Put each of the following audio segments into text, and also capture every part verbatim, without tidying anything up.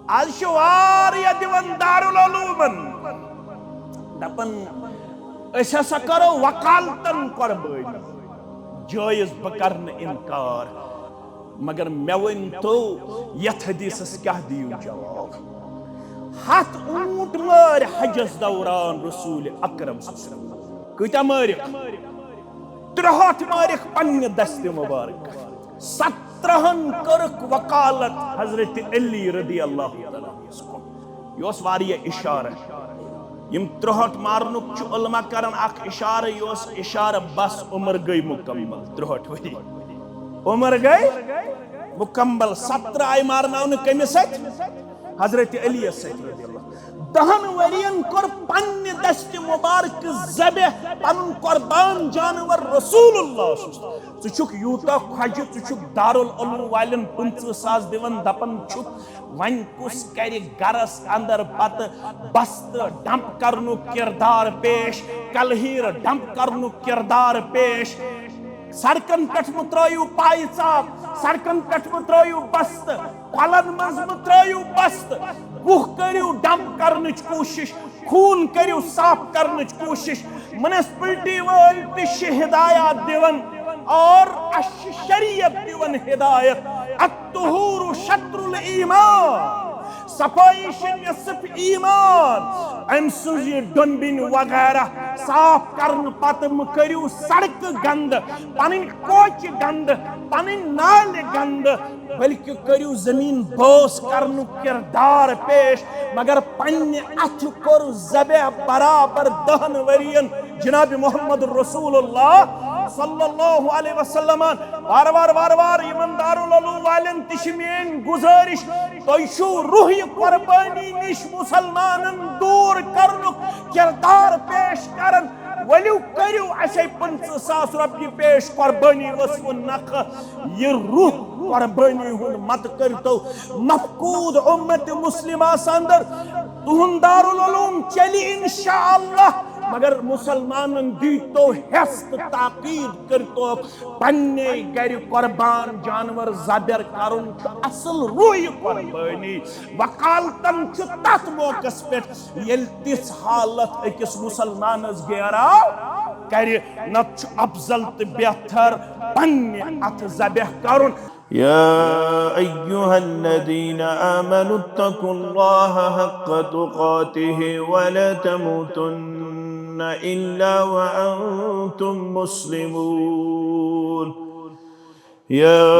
از چھِ واریاہ دِوان دارالعلومن، دپان، أسۍ ہسا کرو وکالتن قربٲنی۔ جٲیز، بہٕ کرٕ نہٕ انکار، مگر مےٚ ؤنۍ تو، یتھ حدیثس کیٛاہ دِیِو جواب؟ ہتھ اوٗنٹ مٲرۍ حجس دوران رسول اکرم صلی اللہ علیہ وسلم۔ کۭتیاہ مٲرِکھ؟ ترٛہٲٹھ مٲرِکھ پننہِ دستِ مبارک۔ سترہن کٔرٕکھ وکالت حضرت علی رضی اللہ تعالیٰ عنہس کُن۔ یہِ اوس واریاہ اشارٕ۔ یِم ترٛہٲٹھ مارنُک چھُ علماء کران اکھ اشارٕ، یہِ اوس اشارٕ، بس عمر گٔے مکمل، ترٛہٲٹھ ؤری۔ عمر گٔے مکمل۔ سترہ آیہِ مارناونہٕ کٔمِس سۭتۍ؟ حضرت علی یس سۭتۍ رضی اللہ۔ دہن ؤرین کوٚر پننہِ دستِ مبارکہٕ ذبح پنُن قربان جانور رسول اللہ۔ ژٕ چھُکھ یوٗتاہ خۄجہِ، ژٕ چھُکھ دارالعلوم والٮ۪ن پٕنٛژٕہ ساس دِوان، دپان چھُکھ، وۄنۍ کُس کرِ گرس اندر پتہٕ بستہٕ ڈمپ کرنُک کردار پیش، کلہیٖر ڈمپ کرنُک کردار پیش؟ سڑکن پٮ۪ٹھ مہٕ ترٲیِو پایہِ ژاپ، سڑکن پٮ۪ٹھ مہٕ ترٲیِو بستہٕ، کۄلن منٛز مہٕ ترٲیِو بستہٕ، گُہہ کٔرِو ڈمپ کرنٕچ کوٗشش، خوٗن کٔرِو صاف کرنٕچ کوٗشش۔ میونسپلٹی وٲلۍ تہِ چھِ ہدایات دِوان اور اَسہِ چھِ شریعت دِوان ہدایت، الطہور شطر الایمان، صفٲیی چھِ نصف ایمان۔ أمۍ سٕنٛز یہِ ڈۄنبِنۍ وغیرہ صاف کرنہٕ پتہٕ مہٕ کٔرِو سڑکہٕ گندٕ، پنٕنۍ کوچہِ گندٕ، پنٕنۍ نالہِ گندٕ، بلکہ کٔرِو زمین بوس کرنُک کردار پیش۔ مگر پننہِ اتھٕ کوٚر ذبح برابر دہن ؤرین جناب محمد رسول اللہ صلی اللہ علیہ وسلم۔ وار وار وار وار یِمن دارالعلوم والٮ۪ن تہِ چھِ میٲنۍ گزٲرِش، تُہۍ چھِو روح یہِ قربٲنی نِش مسلمانن دوٗر کرنُک کردار پیش کران۔ ؤلِو کٔرِو اَسے پٕنٛژٕہ ساس رۄپیہِ پیش، قربٲنی ٲسوٕ نکھٕ۔ یہِ روح قربٲنی ہُنٛد مت کٔرۍتو مفقود امت مسلمہ اندر۔ تُہُنٛد دارالعلوم چلہِ انشاءاللہ، مگر مسلمانن دیٖتو حٮ۪س تہٕ تاکید کٔرۍتوکھ، پننے گرِ قربان جانور ذبح کرُن چھُ اصل روح قربٲنی۔ وکالتن چھُ تتھ موقعس پٮ۪ٹھ، ییٚلہِ تِژھ حالت أکِس مسلمانس گیراو کرِ، نتہٕ چھُ افضل تہٕ بہتر پننہِ اتھٕ ذبح کرُن۔ يا أيها الذين آمنوا اتقوا الله حق تقاته ولا تموتن إلا وأنتم مسلمون. يا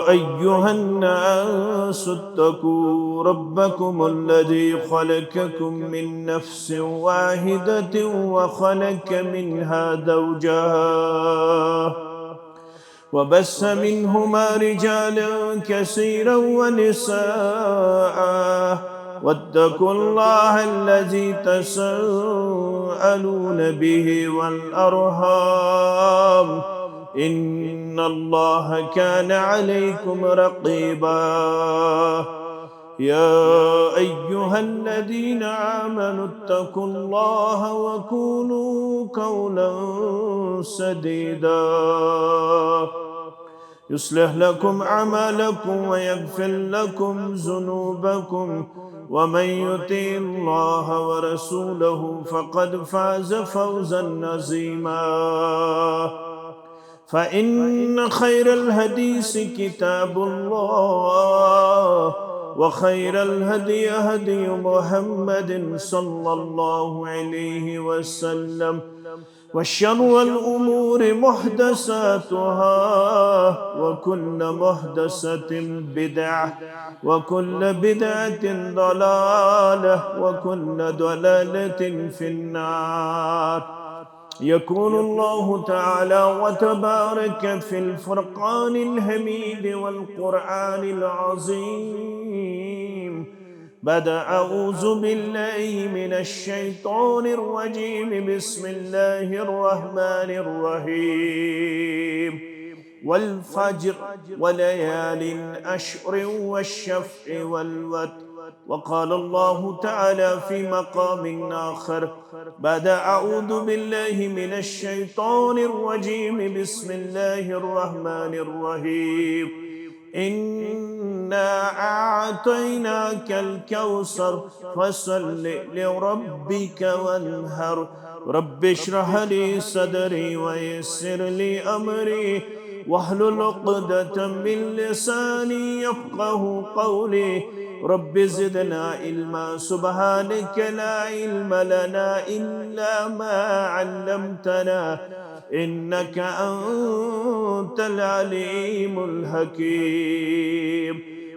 أيها الناس اتقوا ربكم الذي خلقكم من نفس واحدة وخلق منها زوجها وبث منهما رجالا كثيرا ونساء واتقوا الله الذي تساءلون به والأرحام إن الله كان عليكم رقيبا. يا أيها الذين آمنوا اتقوا الله وقولوا قولا سديدا يصلح لكم أعمالكم ويغفر لكم ذنوبكم ومن يطع الله ورسوله فقد فاز فوزا عظيما. فإن خير الحديث كتاب الله وخير الهدي هدي محمد صلى الله عليه وسلم وشر الأمور محدثاتها وكل محدثة بدعة وكل بدعة ضلالة وكل ضلالة في النار. يقول الله تعالى وتبارك في الفرقان الحميد والقرآن العظيم بعد أعوذ بالله من الشيطان الرجيم. بسم الله الرحمن الرحيم. والفجر وليال عشر والشفع والوتر. وقال الله تعالى في مقام آخر بعد أعوذ بالله من الشيطان الرجيم. بسم الله الرحمن الرحيم. إنا أعطيناك الكوثر فصل لربك وانحر. رب اشرح لي صدري ويسر لي أمري واحلل عقدة من لساني يفقه قولي. رب زدنا علما. سبحانك لا علم لنا إلا ما علمتنا إنك أنت العليم الحكيم.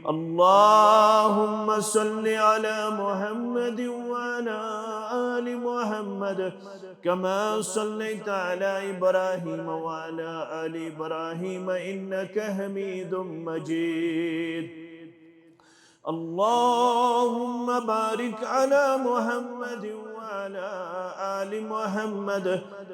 اللهم صل على محمد وعلى آل محمد كما صليت على إبراهيم وعلى آل إبراهيم إنك حميد مجيد. اللهم بارك على محمد وعلى آل محمد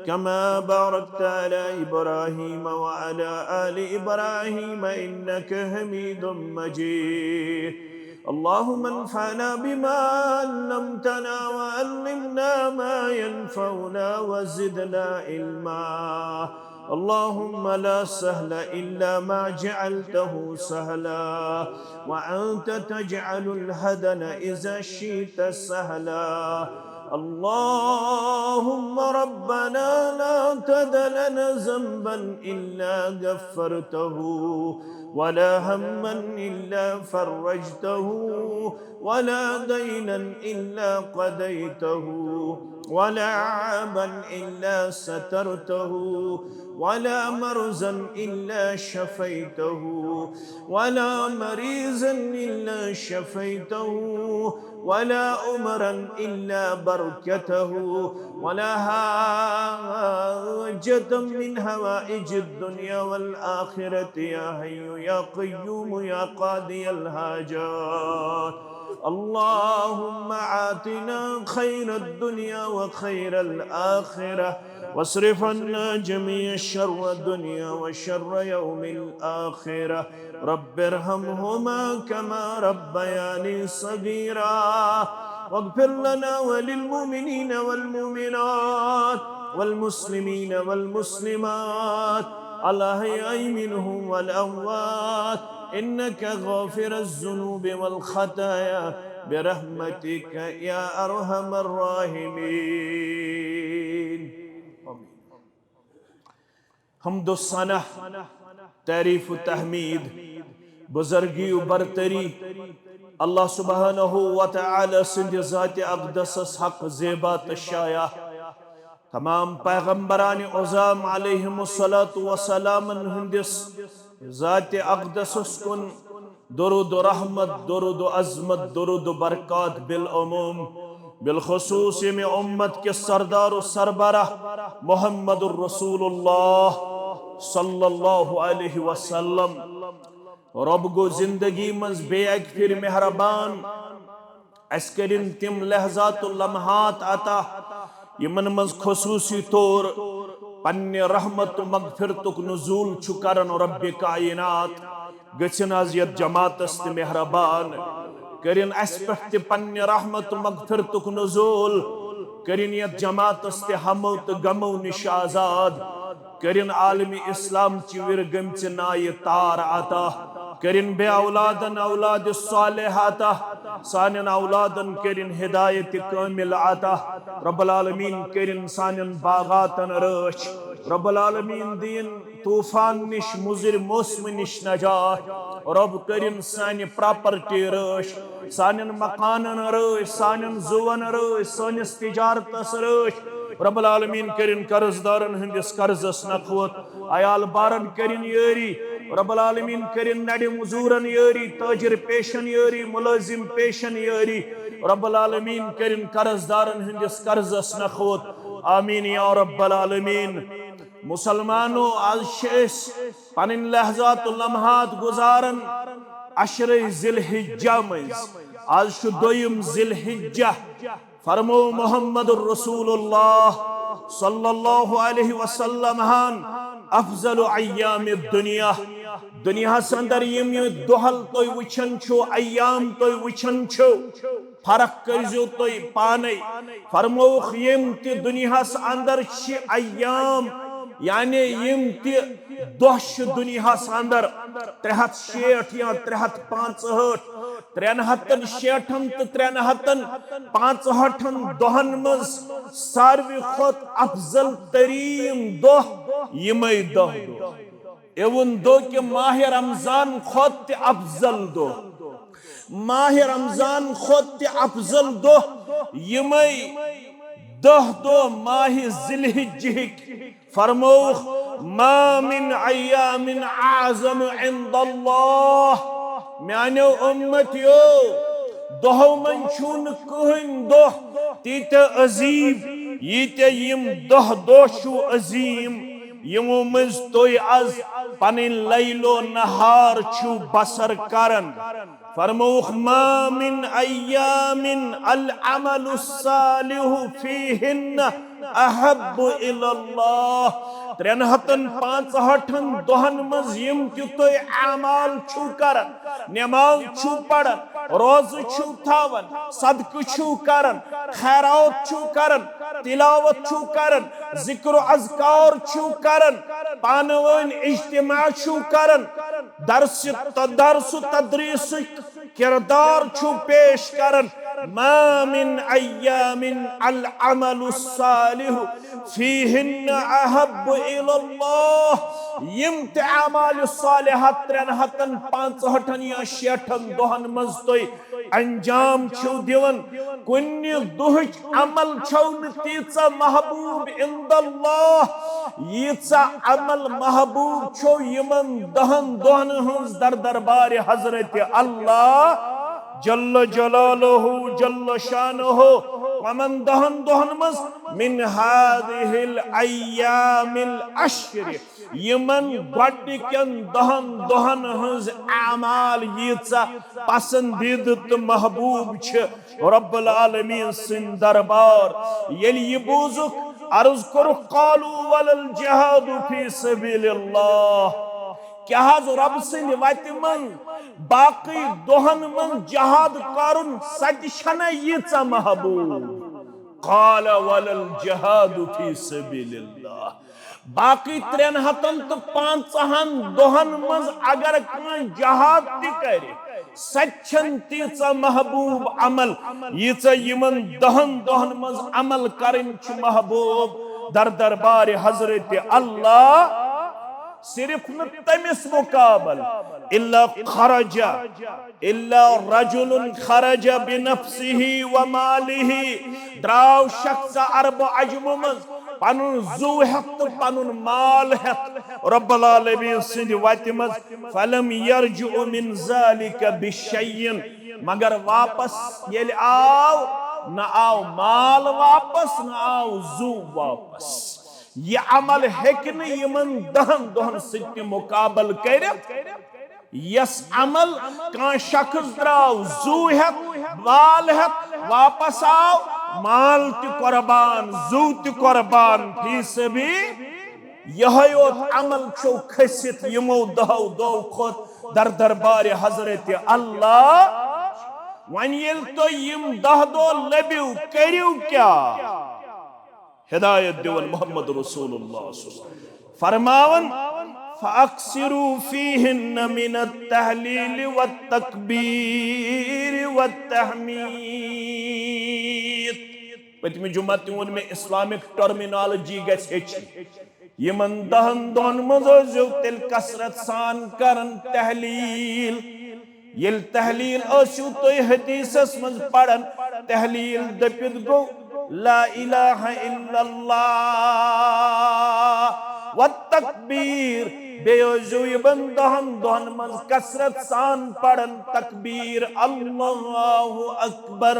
كما باركت على إبراهيم وعلى آل إبراهيم إنك حميد مجيد. اللهم انفعنا بما علمتنا وعلمنا ما ينفعنا وزدنا علما. اللهم لا سهل إلا ما جعلته سهلا وأنت تجعل الحزن إذا شئت سهلا. اللهم ربنا لا تدع لنا ذنبا إلا غفرته ولا هما إلا فرجته ولا دينا إلا قضيته ولا عيبا إلا سترته ولا مرضا إلا شفيته ولا مريضا إلا شفيته ولا أمرا إلا بركته ولا حاجة من حوائج الدنيا والآخرة يا حي يا قيوم يا قاضي الحاجات. اللهم آتنا خير الدنيا وخير الآخرة واصرف عنا جميع شر الدنيا وشر يوم الآخرة. رب ارحمهما كما ربياني صغيرا واغفر لنا وللمؤمنين والمؤمنات والمسلمين والمسلمات الأحياء منهم والأموات إنك غافر الذنوب والخطايا برحمتك يا أرحم الراحمين. آمين. حمد و ثنا، تعریف و تحمید، بزرگی و برتری اللہ سبحانہ و تعالی سٕنٛدِ ذاتِ اقدسس حق زیبا تہٕ شایع۔ تمام پیغمبران عظام علیہم الصلوۃ والسلامن ہٕنٛدِس ذاتِ اقدسس کُن درود و رحمت، درود و عظمت، درود و برکات بالعموم، بالخصوص ییٚمہِ امت کِس سردار و سربراہ محمد الرسول اللہ صلی اللہ علیہ وسلم۔ رۄب گوٚو زندگی منٛز بیٚیہِ اکہِ پھِرِ مہربان۔ اسہِ کٔرِن تِم لحظات و لمحات عطا، یِمن منٛز خصوصی طور پننہِ رحمت و مغفرتُک نزول چھُ کران رب کائنات۔ گٔژھِن از یتھ جماعتس تہِ مہربان، کٔرِن اسہِ پٮ۪ٹھ تہِ پننہِ رحمت و مغفرتُک نزول، کٔرِن یتھ جماعتس تہِ ہمو تہٕ غمو نِش آزاد۔ کٔرِن عالمِ اسلام چہِ وِرٕ گٔمژِ نایہِ تار عطا، کٔرِن بے اولادن اولادِ صالح عطا، سانٮ۪ن اولادن کٔرِن ہدایتِ کامل عطا۔ رب العالمین کٔرِن سانٮ۪ن باغاتن رٲچھ۔ رب العالمین دِیِن طوفان نِش، مُضِر موسمہٕ نِش نجات۔ رب کٔرِن سانہِ پراپرٹی رٲچھ، سانٮ۪ن مکانن رٲچھ، سانٮ۪ن زُوَن رٲچھ، سٲنِس تجارتس رٲچھ۔ رب العالمین کٔرِن قرض دارن ہٕنٛدِس قرضس نکھوت، عیال بارن کٔرِن یٲری۔ رب العالمین کٔرِن نڑِ مزورن یٲری، تاجر پیشن یٲری، ملازم پیشن یٲری۔ رب العالمین کٔرِن قرض دارن ہٕنٛدِس قرضس نکھوت۔ آمین یا رب العالمین۔ مسلمانو، از چھِ أسۍ پنٕنۍ لحظات و لمحات گزاران عشرِ ذی الحجہ منٛز۔ از چھُ دوٚیِم ذی الحجہ۔ فرمو محمد الرسول اللہ صلی اللہ علیہ وسلم ہن، افضل ایام الدنیا، دنیاہس اندر یِم یہِ دۄہل تُہۍ وٕچھان چھِو، ایام تُہۍ وٕچھان چھِو، فرق کٔرزیو تُہۍ پانے۔ فرمووُکھ، یِم تہِ دنیاہس اندر چھِ ایام، یعنی یِم تہِ دۄہ چھِ دنیاہس اندر، ترٛےٚ ہتھ شیٹھ یا ترٛےٚ ہتھ پانٛژہٲٹھ، ترٛٮ۪ن ہتن شیٹھن تہٕ ترٛٮ۪ن ہتن پانٛژہٲٹھن دۄہن منٛز ساروی کھۄتہٕ افضل تریٖن دۄہ یِمے دَہ دۄہ۔ اِوٕن دۄہ کہِ ماہِ رمضان کھۄتہٕ تہِ افضل دۄہ، ماہِ رمضان کھۄتہٕ تہِ افضل دۄہ یِمے دَہ دۄہ ماہِ ذی الحجہٕکۍ۔ فرمووُکھ، "ما من ایام اعظم عند اللہ"، میانیو امتیو، دۄہو منٛز چھُنہٕ کٕہٕنۍ دۄہ تیٖتیٛاہ عظیٖم، ییٖتیٛاہ یِم دَہ دۄہ چھُو عظیٖم، یِمو منٛز تُہۍ از پنٕنۍ لیل و نہار چھِو بسر کران۔ فرمووُکھ، "ما من ایام العمل الصالح فیہن احب الی اللہ"، ترٛٮ۪ن ہتن پانٛژہٲٹھن دۄہن منٛز یِم تہِ تُہۍ اعمال چھِو کران، نماز چھِو پران، روزٕ چھِو تھاوان، صدقہٕ چھِو کران، خیرات چھِو کران، تلاوت چھِو کران، ذکر و اذکار چھِو کران، پانہٕ ؤنۍ اجتماع چھِو کران، درس تدرس و تدریسٕکۍ کردار چھُو پیش کران، "ما من ایام العمل الصالح فیہن احب الی اللہ"، یِم تہِ اعمال صالحات ترٛٮ۪ن ہتن پانٛژہٲٹھن یا شیٹھن دۄہن منٛز تُہۍ انجام چھِو دِوان، کُنہِ دۄہٕچ عمل چھو نہٕ تیٖژاہ محبوب عند اللہ، ییٖژاہ عمل محبوب چھو یِمن دَہن دۄہن ہٕنٛز در دربارِ حضرت اللہ جل جلالہ جل شانہ۔ یِمن دَہن دۄہن منٛز، من هذه الايام العشر، یِمن گۄڈٕنِکٮ۪ن دَہن دۄہن ہٕنٛز اعمال ییٖژاہ پسندیدٕ تہٕ محبوب چھِ رب العالمین سٕنٛدۍ دربار۔ ییٚلہِ یہِ بوٗزُکھ، عرض کوٚرُکھ، "قالوا ولا الجهاد في سبيل الله"، کیٛاہ حض رب سٕنٛدِ وتہِ منٛز باقٕے دۄہن منٛز جہاد کرُن، سۄ تہِ چھنہ ییٖژاہ محبوب؟ قال ولا الجهاد في سبيل الله۔ باقٕے ترٛٮ۪ن ہتن تہٕ پنٛژاہن دۄہن منٛز اگر کانٛہہ جہاد تہِ کرِ، سۄ تہِ چھنہٕ تیٖژاہ محبوب عمل، ییٖژاہ یِمن دَہن دۄہن منٛز عمل کرٕنۍ چھِ محبوب در دربارِ حضرت اللہ۔ صرف نہٕ تٔمِس مُقابل، الا خرج، الا رجل خرج بنفسه وماله، درٛاو شخص عرب و عجمہٕ منٛز پنُن زُو ہٮ۪تھ تہٕ پنُن مال ہٮ۪تھ رب العالمین سٕنٛدِ وتہِ منٛز، فلم يرجع من ذلك بشيء، مگر واپس ییٚلہِ آو، نہ آو مال واپس، نہ آو زُو واپس۔ یہِ عمل ہیٚکہِ نہٕ یِمن دَہن دۄہن سۭتۍ تہِ مُقابل کٔرِتھ۔ یس عمل کانٛہہ شخص درٛاو زُو ہٮ۪تھ، مال ہٮ۪تھ، واپس آو مال تہِ قربان، زُو تہِ قربان فی سبیل۔ یِہوٚے یوت عمل چھُو کھٔسِتھ یِمو دَہو دۄہو کھۄتہٕ در دربارِ حضرت اللہ۔ وۄنۍ ییٚلہِ تُہۍ یِم دَہ دۄہ لٔبِو، کٔرِو کیٛاہ؟ ہدایت دِوان محمد رسول اللہ صلی اللہ علیہ وسلم۔ فرماوان، "فأكثروا فيهن من التهليل والتكبير والتحميد۔" پٔتمہِ جمعہ تہِ ووٚن مےٚ، اسلامک ٹرمینالوجی گژھِ ہیٚچھِنۍ۔ یِمن دَہن دۄہن منٛز ٲسۍزیو تیٚلہِ کثرت سان کران تحلیل۔ ییٚلہِ تحلیل ٲسِو تُہۍ حدیثس منٛز پران، تحلیل دٔپِتھ گوٚو لا الہ الا اللہ و تکبیر۔ بیٚیہِ ٲسۍزیو یِمن دَہن دۄہن منٛز کثرت سان پران تکبیر، اللہ اکبر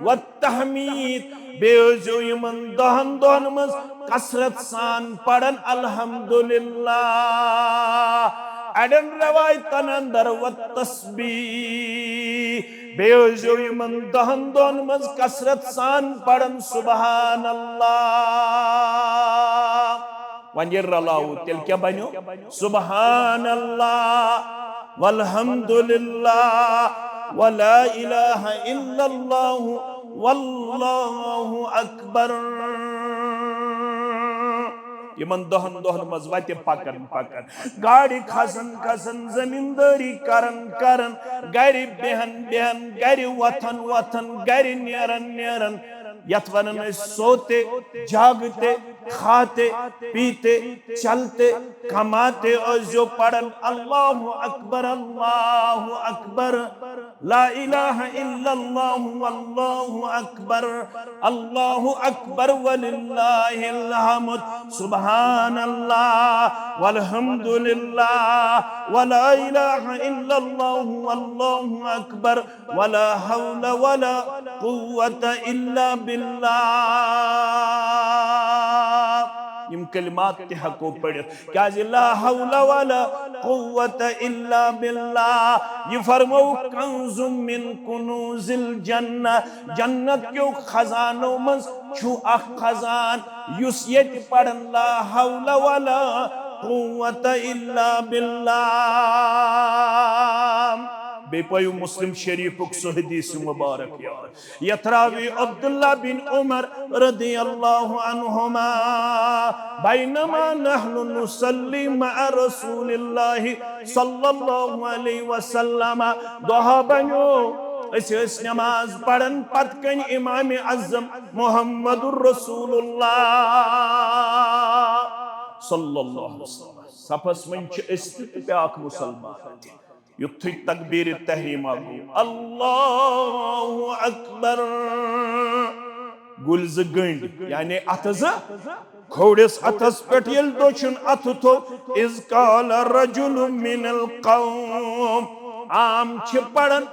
و تحمید۔ بیٚیہِ ٲسۍزیو یِمن دَہن دۄہن منٛز کثرت سان پران الحمدللہ۔ اڑٮ۪ن روایتن اندر و تسبیح۔ بیٚیہِ ٲسۍزیو یِمن دَہن دۄہن منٛز کثرت سان پران سبحان اللہ۔ وۄنۍ ییٚلہِ رلاوو، تیٚلہِ کیٛاہ بنیو؟ سبحان اللہ والحمد للہ ولا الہ الا اللہ واللہ اکبر۔ یِمن دہن دۄہن منٛز وتہِ پکان پکان، گاڑِ کھسان کھسان، زمیٖندٲری کران کران، گرِ بیہان بیہان، گرِ وۄتھان وۄتھان، گرِ نیران نیران، یتھ ونان ٲسۍ سوتے، جاگتے، کھاتے، پیتے، چلتے، کماتے ٲسۍزیو پران، اللہ اکبر، اللہ اکبر، لا الہ الا اللہ، واللہ اکبر، اللہ اکبر وللہ الحمد، سبحان اللہ والحمد للہ، ولا الہ الا اللہ، واللہ اکبر، ولا حول ولا قوة الا باللہ۔ یِم کلمات تہِ ہٮ۪کو پٔرِتھ۔ کیازِ لا حول ولا قوة الا باللہ۔ یہِ فرموو کنز من کنوز الجنہ، جنت کیو خزانو منٛز چھُ اکھ خزان، یُس ییٚتہِ پرن لا حول ولا قوة الا باللہ۔ بیٚیہِ پٲیِو مسلم شریفُک سُہ حدیث مبارک یاد۔ یتھ راوی عبداللہ بن عمر رضی اللہ عنہما، بینما نحن نصلی مع رسول اللہ صلی اللہ علیہ وسلم، دۄہا بنیو، أسۍ ٲسۍ نماز پران پتہٕ کنہِ امام اعظم محمد رسول اللہ صلی اللہ علیہ وسلم۔ صفس منٛز چھِ أسۍ تہِ تہٕ بیٛاکھ مسلمان تہِ۔ یُتھُے تکبیر تحریمہ گوٚو، اللہ اکبر، گُلۍ زٕ گٔنٛڈۍ، یعنی اتھٕ زٕ کھووُرِس اتھس پٮ۪ٹھ ییٚلہِ دٔچھُن اتھٕ تھوٚو، اذ قال رجل من القوم، عام چھِ پران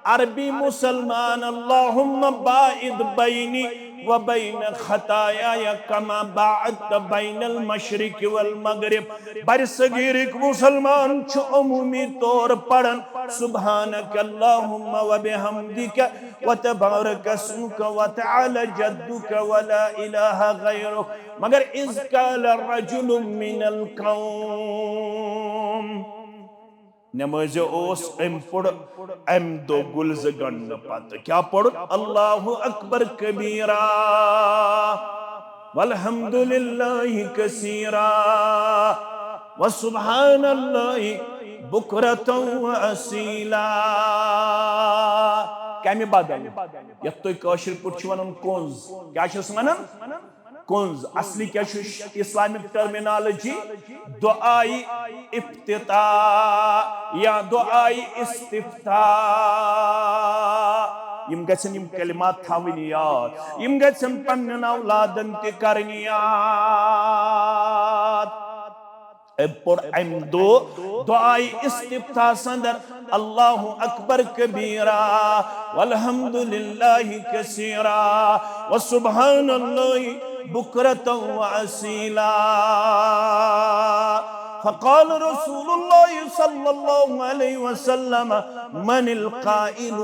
عربی مسلمان، اللہم باعد بینی وبین خطایای کما باعدت بین المشرق والمغرب۔ بر صغیرٕکۍ مسلمان چھِ عمومی طور پران سبحانک اللہم وبحمدک وتبارک اسمک وتعالی جدک ولا الہ غیرک۔ مگر اذ قال رجل من القوم، نمازِ اوس أمۍ پوٚر اَمہِ دۄہ گُلۍ زٕ گنٛڈنہٕ پتہٕ۔ کیٛاہ پوٚرُن؟ اللہ اکبر کبیرا، والحمد للہ کثیرا، وسبحان اللہ بکرة واصیلا۔ کمہِ بدل؟ یتھ تُہۍ کٲشِر پٲٹھۍ چھِو ونان کۄنٛز۔ کیٛاہ چھِس ونان؟ کۄنٛز۔ اصلی کیٛاہ چھُ اسلامک ٹرمینالوجی؟ دعائے افتتاح یا دعائے استفتاح۔ یِم گژھن یِم کلمات تھاوٕنۍ یاد، یِم گژھن پننٮ۪ن اولادن تہِ کرٕنۍ یاد۔ أمۍ پوٚر اَمہِ دۄہ دعائے استفتاح اندر، اللہ اکبر کبیرا، والحمد للہ کثیرا، وسبحان اللہ بکرة واصیلا۔ فقال رسول اللہ صلی اللہ علیہ وسلم، من القائل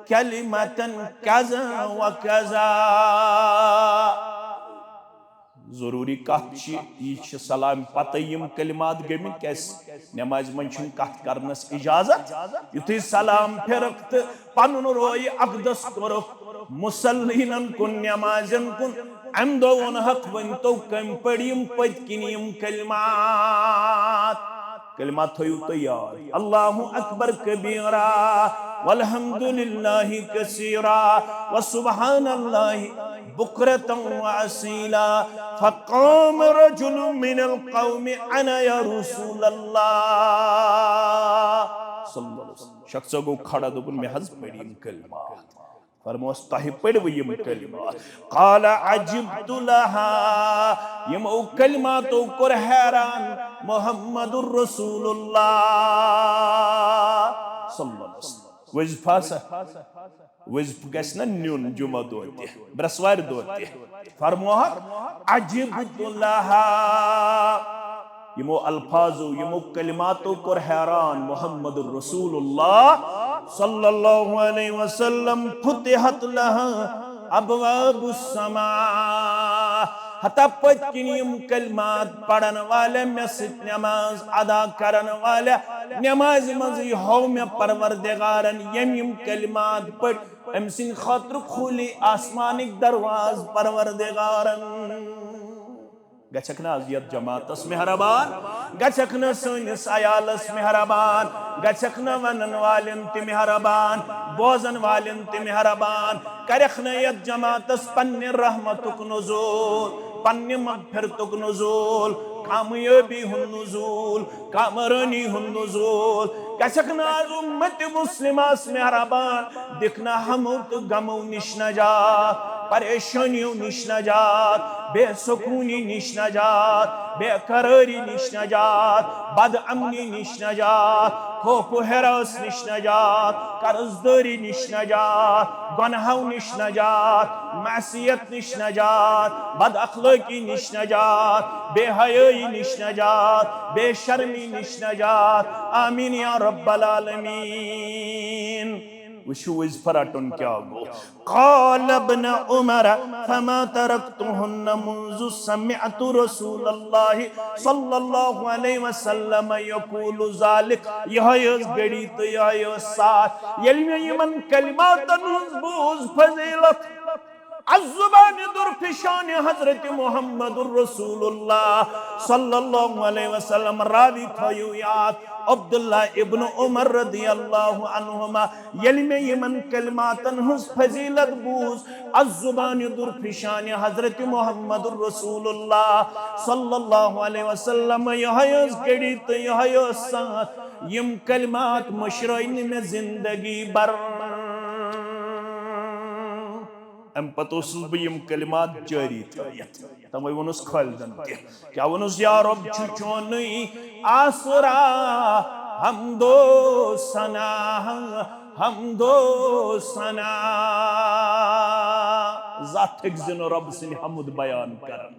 کلمة کذا وکذا۔ ضروری کتھ چھِ، یہِ چھِ سلام پتہٕ یِم کلمات گٔمٕتۍ، کیازِ نمازِ منٛز چھُنہٕ کتھ کرنس اجازت۔ یُتھُے سلام پھِرکھ تہٕ پنُن رویہِ اقدس کوٚرُکھ، مصلینن کُن، نمازن کُن، امہِ دۄہ ووٚنہکھ، ؤنۍ تو کٔمۍ پٔرۍ یِم پٔتۍ کِنۍ یِم کلمات؟ کلمات تھٲیِو تُہۍ یاد۔ اللہ اکبر کبیرا، والحمد للہ کثیرا، وسبحان اللہ بکرة واصیلا۔ فقام رجل من القوم، انا یا رسول اللہ۔ صلی اللہ علیہ وسلم۔ شخصو گوٚو کھڑا، دوٚپُن، مےٚ حظ پٔرۍ یِم کلمات۔ فرموس، تۄہہِ پٔرۍوٕ یِم کلمات؟ قال عجبت لها، یِمو کلماتو کوٚر حیران محمد رسول اللہ صلی اللہ علیہ وسلم۔ وظیفہ سا، وظیفہ گژھِ نا نیُن جمعہ دۄہ تہِ، برٛٮ۪سوارِ دۄہ تہِ۔ فرموہکھ، عجبت لها، یِمو الفاظو، یِمو کلماتو کوٚر حیران محمد رسول اللہ صلی اللہ علیہ وسلم۔ فتحت لها ابواب السماء۔ ہتا پٔتۍ کِنۍ یِم کلمات پرن والے، مےٚ سۭتۍ نماز ادا کرن والے، نمازِ منٛزٕے ہوو مےٚ پروردگارن، ییٚمۍ یِم کلمات پٔرۍ، أمۍ سٕنٛدِ خٲطرٕ کھوٗلی آسمانٕکۍ دروازٕ پروردگارن۔ گژھکھ نہ از یتھ جماعتس مہربان، گژھکھ نہ سٲنِس عیالس مہربان، گژھکھ نہ ونن والٮ۪ن تہِ مہربان، بوزن والٮ۪ن تہِ مہربان، کرکھ نہ یتھ جماعتس پننہِ رحمتُک نزول، پننہِ مغفرتُک نزول، کامیٲبی ہُنٛد نزول، کامرٲنی ہُنٛد نزول۔ گژھکھ نہ از امت مسلمس مہربان، دِکھ نہ ہمو تہٕ غمو نِش نجات، پریشانیو نِش نجات، بے سکونی نِش نجات، بے قرٲری نِش نجات، بد امنی نِش نجات، خوف و ہراس نِش نجات، قرض دٲری نِش نجات، گۄنہو نِش نجات، معصیت نِش نجات، بد اخلٲقی نِش نجات، بے حیٲیی نِش نجات، بے شرمی نِش نجات۔ آمین یا رب العالمین۔ وٕچھِو، وٕچھ پھرٹُن کیٛاہ گوٚو۔ قال ابن عمر فما تركتهن منذ سمعت رسول الله صلى الله عليه وسلم يقول ذلك۔ یِہوٚے ٲس گھڑی تہٕ یِہوٚے ٲس ساعت، ییٚلہِ مےٚ یِمن کلماتن ہٕنٛز بوٗز فضیلت۔ از زبان درفشان حضرت محمد رسول اللہ صلی اللہ علیہ وسلم۔ راوی تھٲیِو یاد، عبداللہ ابن عمر رضی اللہ عنہما۔ ییٚلہِ مےٚ یِمن کلماتن ہٕنٛز فضیلت بوٗز، از زبان درفشان حضرت محمد رسول اللہ صلی اللہ علیہ وسلم، یِہوٚے ٲس گھڑی تہٕ یِہوٚے ٲس ساعت، یِم کلمات مٔشرٲے نہٕ مےٚ زندگی بھر۔ امہِ پتہٕ اوسُس بہٕ یِم کلمات جٲری تھٲیِتھ۔ توے ووٚنُس خالدن تہِ۔ کیٛاہ ووٚنُس؟ یا رب چھُ چونُے آسرا، حمد و ثنا، حمد و ثنا۔ زانٛہہ تھٔکۍ زِ نہٕ رب سٕنٛدِ حمد بیان کران۔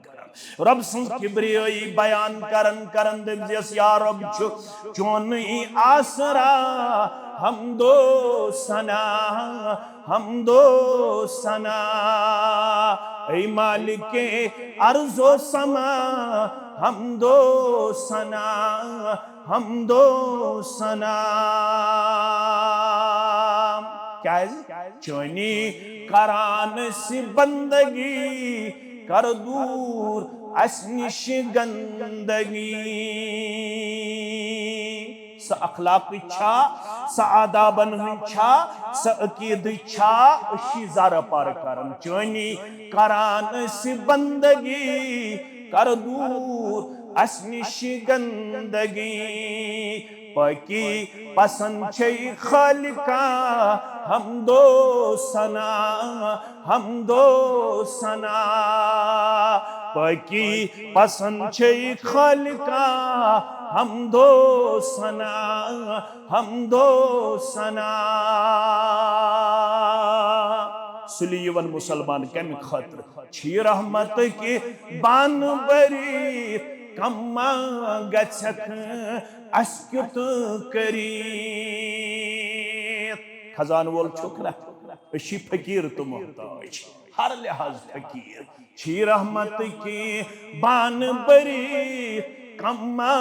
رب سٕنٛز کبریٲیی بیان کران کران دٔپۍ زِیَس، یا رب چھُ چونُے آسرا، حمد و ثنا، حمد و ثنا۔ اے مالک ارض و سما، حمد و ثنا، حمد و ثنا۔ کیٛازِ؟ چٲنی کران سی بندگی، کر دور اس نش گندگی۔ سۄ اخلاقٕچ چھا، سۄ آدابن ہٕنٛز چھا، سۄ عقیٖدٕچ چھا، أسۍ چھِ زارٕ پار کران۔ چٲنی کران سی بندگی، کر دور اس نش گندگی۔ پاکی پسند چھے خالقا، حمد و ثنا، حمد و ثنا۔ پاکی پسند چھے خالقا، حمد و ثنا، حمد و ثنا۔ سُلہِ یِوان مُسلمان کمہِ خٲطرٕ؟ چھی رحمت کی بان بری، کما گژھکھ اس کیُت کٔرِتھ۔ خزان وول چھُکھ نہ؟ أسۍ چھِ فقیٖر تہٕ محتاج، ہر لحاظ فقیٖر۔ چھی رحمت کی بان بری، کما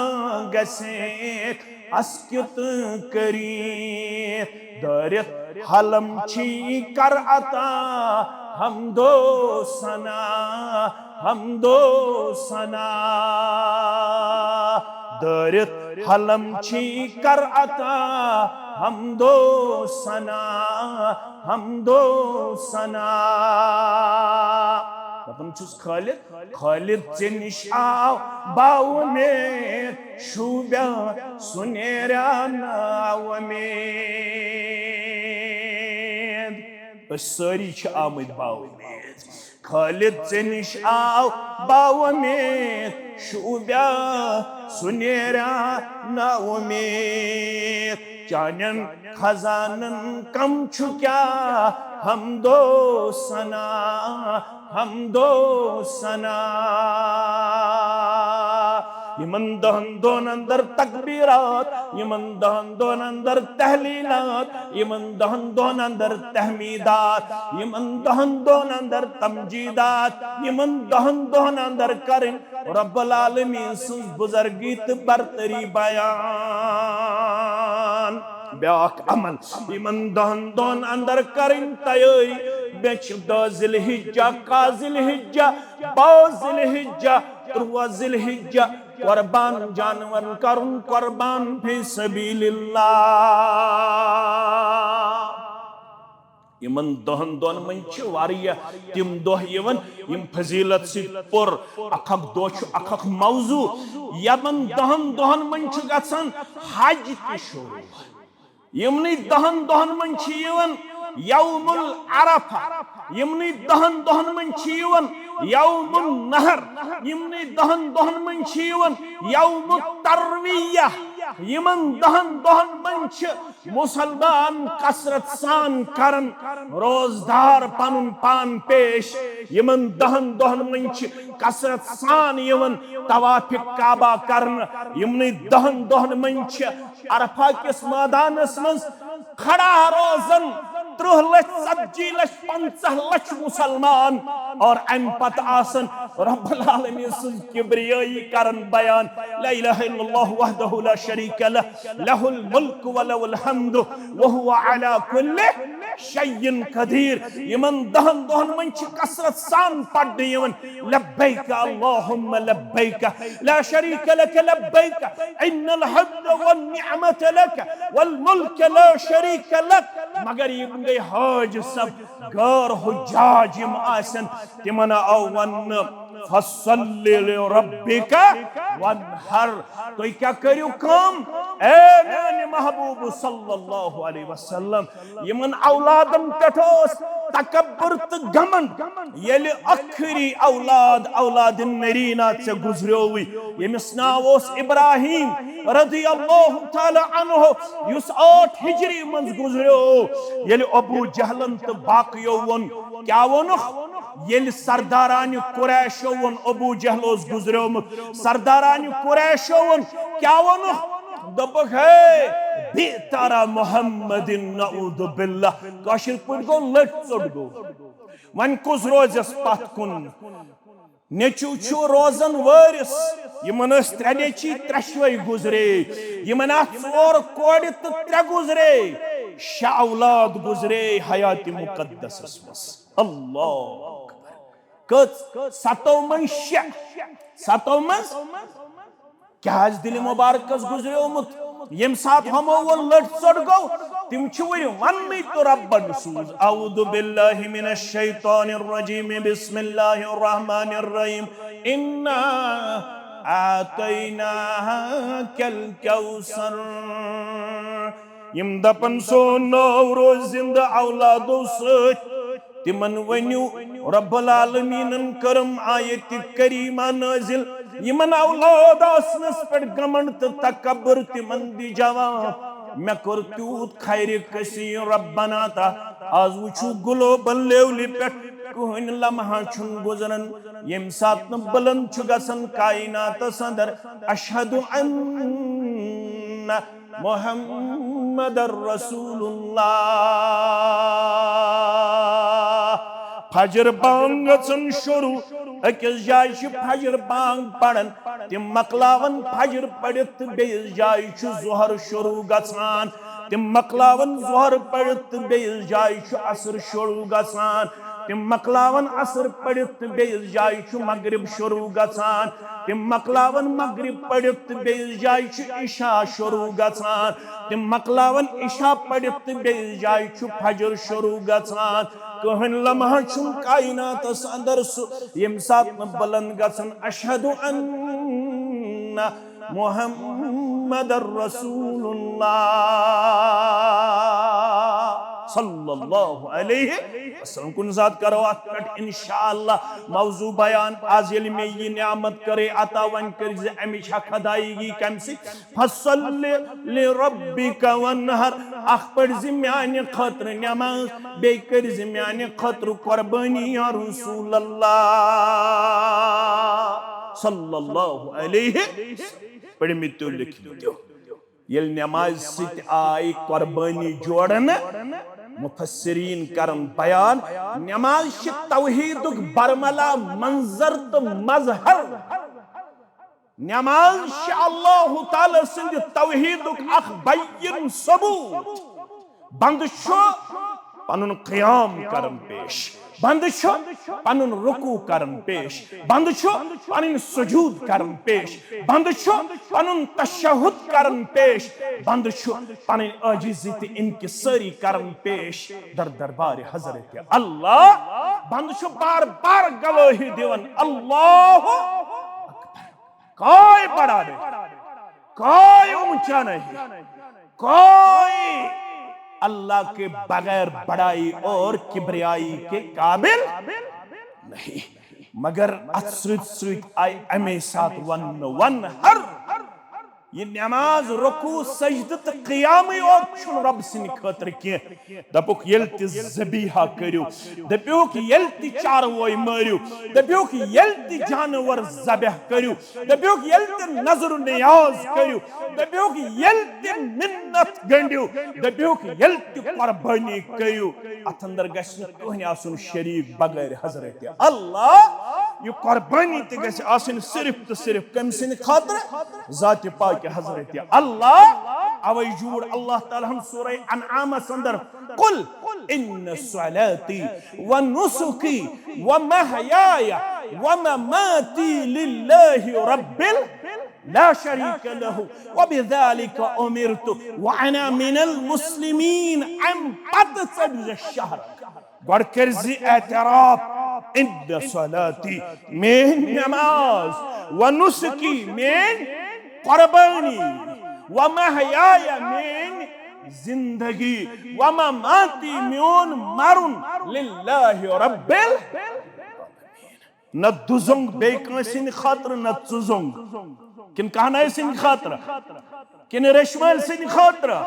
گژھکھ اس کیُت کٔرِتھ۔ دٲرِتھ حلم چھی کر عطا، حمد و ثنا، حمد و ثنا۔ دٲرِتھ حلم چھی کر عطا، حمد و ثنا، حمد و ثنا۔ دپان چھُس خالد، خالد ژےٚ نِش آو باوُمید، شوٗبیا سُہ نیریا ناوُمید۔ أسۍ سٲری چھِ آمٕتۍ باوُمید۔ خالد ژےٚ نِش آو باوُمید، شوٗبیا سُہ نیریا ناوُمید۔ چانٮ۪ن خزانن کم چھُ کیٛاہ حمد و ثنا، حمد و ثنا۔ یِمن دہن دۄہن اندر تکبیرات، یِمن دہن دۄہن اندر تحلیلات، یِمن دہن دۄہن اندر تحمیدات، یِمن دہن دۄہن اندر تمجیدات، یِمن دہن دۄہن اندر کرٕنۍ رب العالمین سٕنٛز بزرگی تہٕ برتری بیان۔ بیاکھ عمل، یِمن دہن دۄہن اندر کرٕنۍ تیٲری۔ مےٚ چھِ دہ ذی الحجہ، کاہ ذی الحجہ، باہ ذی الحجہ، ترٛوہ ذی الحجہ، قربان جانور کرُن، قربان فی سبیل اللہ۔ یِمن دہن دۄہن منٛز چھِ واریاہ تِم دۄہ یِوان، یِم فضیلت سۭتۍ پُر، اکھ اکھ دۄہ چھُ اکھ اکھ موضوع۔ یِمن دہن دۄہن منٛز چھُ گژھان حج تہِ شروع۔ یِمنٕے دہن دۄہن منٛز چھِ یِوان یوم العرفہ، یِمنٕے دہن دۄہن منٛز چھِ یِوان یوم النحر، یِمنٕے دہن دۄہن منٛز چھِ یِوان یوم الترویہ۔ یِمن دہن دۄہن منٛز چھِ مسلمان کثرت سان کران، روزدار پنُن پان پیش۔ یِمن دہن دۄہن منٛز چھِ کثرت سان یِوان طواف کعبہ کرنہٕ۔ یِمنٕے دہن دۄہن منٛز چھِ عرفہ کِس مٲدانس منٛز کھڑا روزان ترٕٛہ لچھ، ژتجی لچھ، پنٛژاہ لچھ مسلمان، اور امہِ پتہٕ آسان رب العالمین سٕنٛز کبریٲیی کران بیان، لا الہ الا اللہ وحدہ لا شریک لہ، لہ الملک و لہ الحمد وہو علی کل شیء قدیر۔ یِمن دہن دۄہن منٛز چھِ کثرت سان پرنہٕ یِوان، لبیک اللہم لبیک، لا شریک لک لبیک، ان الحمد والنعمت لک والملک لا شریک لک۔ مگر یِم گٔے حٲج صٲب، غٲر حجاج یِم آسن، تِمن آو وننہٕ، فصل لربک وانحر۔ تُہۍ کیٛاہ کٔرِو کٲم؟ اے میانہِ محبوب صلی اللہ علیہ وسلم، یِمن اولادن پٮ۪ٹھ اوس تکبر تہٕ گمنڈ، ییٚلہِ ٲخری اولاد، اولاد نرینا ژےٚ گُزریووٕے، ییٚمِس ناو اوس ابراہیم رضی اللہ تعالیٰ عنہ، یُس ٲٹھ ہجری منٛز گُزریو، ییٚلہِ ابو جہلن تہٕ باقیو ووٚن، کیٛاہ ووٚنُکھ؟ ییٚلہِ سردارانہِ قریشو ووٚن، ابو جہل اوس گُزریومُت، سردارانہِ قریشو ووٚن، کیٛاہ ووٚنُکھ؟ دوٚپُکھ، ہے، بئت ارا محمد، نعوذ باللہ۔ کٲشِر پٲٹھۍ گوٚو، لٔٹۍ ژوٚٹ گوٚو۔ وۄنۍ کُس روزٮ۪س پتھ کُن؟ نیٚچُو چھُ روزان وٲرِث۔ یِمن ٲسۍ ترٛےٚ نیٚچِی، ترٛٮ۪شوَے گُزرے۔ یِمن آسہٕ ژور کورِ تہٕ ترٛےٚ گُزرے۔ شےٚ اولاد گُزرے حیات مقدسس منٛز۔ اللہ اکبر۔ کٔژ؟ ستو منٛز شےٚ۔ ستو منٛز کیٛاہ آسہِ دِلہِ مُبارکس گُزریومُت؟ ییٚمہِ ساتہٕ ہُمو ووٚن لٔٹۍ ژوٚٹ گوٚو، تِم چھِ وُنہِ وننٕے تہٕ رۄبن سوٗز۔ اعوذ باللہ من الشیطان الرجیم، بسم اللہ الرحمن الرحیم، انا اعطیناک الکوثر۔ یِم دپن سون ناو روزِ زندٕ اولادو سۭتۍ۔ تِمن ؤنِو، رب العالمینن کٔرٕم آیت کریمہ نازل، یِمن اولاد آسنس پٮ۪ٹھ گمنڈ تہٕ تکبر، تِمن دِ جواب، مےٚ کوٚر تیوٗت خیرِ کثیر ربنا عطا۔ آز وٕچھِو گلوبل لیولہِ پٮ۪ٹھ کٕہٕنۍ لمحہ چھُنہٕ گُزران، ییٚمہِ ساتہٕ نہٕ بلند چھُ گژھان کائناتس اندر، اشہد ان محمد رسول اللہ۔ فجر بانگ گژھن شروع، أکِس جایہِ چھِ فجر بانگ پران، تِم مۄکلاون فجر پٔرِتھ تہٕ بیٚیِس جایہِ چھُ ظہر شروع گژھان، تِم مۄکلاون ظہر پٔرِتھ تہٕ بیٚیِس جایہِ چھُ عصر شروع گژھان، تِم مۄکلاون عصر پٔرِتھ تہٕ بیٚیِس جایہِ چھُ مغرب شروع گژھان، تِم مۄکلاون مغرب پٔرِتھ تہٕ بیٚیِس جایہِ چھُ عشاء شروع گژھان، تِم مۄکلاون عشاء پٔرِتھ تہٕ بیٚیِس جایہِ چھُ فجر شروع گژھان۔ کٕہٕنۍ لمحہ چھُنہٕ کائناتس اندر سُہ، ییٚمہِ ساتہٕ نہٕ بلند گژھن، اشہد ان محمد رسول اللہ صلی اللہ علیہ وسلم۔ کُنہِ ساتہٕ کرو اتھ پٮ۪ٹھ انشاءاللہ موضوع بیان۔ آز ییٚلہِ مےٚ یہِ نعمت کٔرے عطا، وۄنۍ کٔرۍ زِ امِچ حق ادائیگی کمہِ سۭتۍ؟ فصل لربک وانحر۔ اکھ پٔرۍ زِ میانہِ خٲطرٕ نماز، بیٚیہِ کٔرۍ زِ میانہِ خٲطرٕ قربٲنی یا رسول اللہ صلی اللہ علیہ وسلم۔ پٔرمٕتۍ تُہۍ لیکھمٕتۍ۔ ییٚلہِ نمازِ سۭتۍ آیہِ قربٲنی جوڑنہٕ، مفسرین کرن بیان، نماز چھِ توحیدُک برملا منظر تہٕ مظہر۔ نماز چھِ اللہ تعالیٰ سٕنٛدِ توحیدُک اکھ بین ثبوت۔ بندٕ چھُ پنُن قیام کرن پیش، بندٕ چھُ پنُن رکوع کرن پیش، بندٕ چھُ پنٕنۍ سجود کرن پیش، بندٕ چھُ پنُن تشہد کرن پیش، بندٕ چھُ پنٕنۍ عاجزی تہٕ انکساری کرن پیش در دربار حضرت اللہ۔ بندٕ چھُ بار بار گوٲہی دِوان، اللہ اکبر، کوئی بڑا نہیں، کوئی اونچا نہیں، کوئی اللہ کے بغیر بڑائی اور کبریائی کے قابل نہیں۔ مگر اتھ سۭتۍ سۭتۍ آیہِ اَمے ساتہٕ وننہٕ، وَن ہر، یہِ نماز، رکوع، سجدٕ تہٕ قیامٕے یوت چھُنہٕ رۄب سٕنٛدِ خٲطرٕ کینٛہہ۔ دپُکھ، ییٚلہِ تہِ ذبیحہ کٔرِو، دپیوکھ، ییٚلہِ تہِ چاروٲے مٲرِو، دپیوکھ، ییٚلہِ تہِ جانور ذبح کٔرِو، دپیوکھ، ییٚلہِ تہِ نظر و نیاز کٔرِو، دپیوکھ، ییٚلہِ تہِ منت گنڈِو، دپیوکھ، ییٚلہِ تہِ قربٲنی کٔرِو، اتھ اندر گژھِ نہٕ کٕہٕنۍ آسُن شریٖک بغٲر حضرت اللہ۔ یہِ قربٲنی تہِ گژھِ آسٕنۍ صرف تہٕ صرف کٔمۍ سٕنٛدِ خٲطرٕ؟ ذاتِ پاک حضرت اللہ۔ اوے جوڑ اللہ تعالیٰ ہن سورہ انعامس اندر، قل ان صلاتی و نسکی و محیای و مماتی للہ رب ال لا شریک لہ و بذالک امرت و انا من المسلمین۔ امہِ پتہٕ ژٔٹۍ زِ شہرک۔ گۄڈٕ کٔرۍ زِ اعتراف، ان صلاتی، میٲنۍ نماز، و نسکی، میٲنۍ قربٲنی، و محیای، میٲنۍ زندگی، و مماتی، میون مرُن، للہ رب ال۔ نہ دُزونگ بیٚیہِ کٲنٛسہِ ہٕنٛدِ خٲطرٕ، نہ ژُزونگ۔ کِنہٕ کہنٲے سٕنٛدِ خٲطرٕ؟ کِنہٕ ریشمٲلۍ سٕنٛدِ خٲطرٕ؟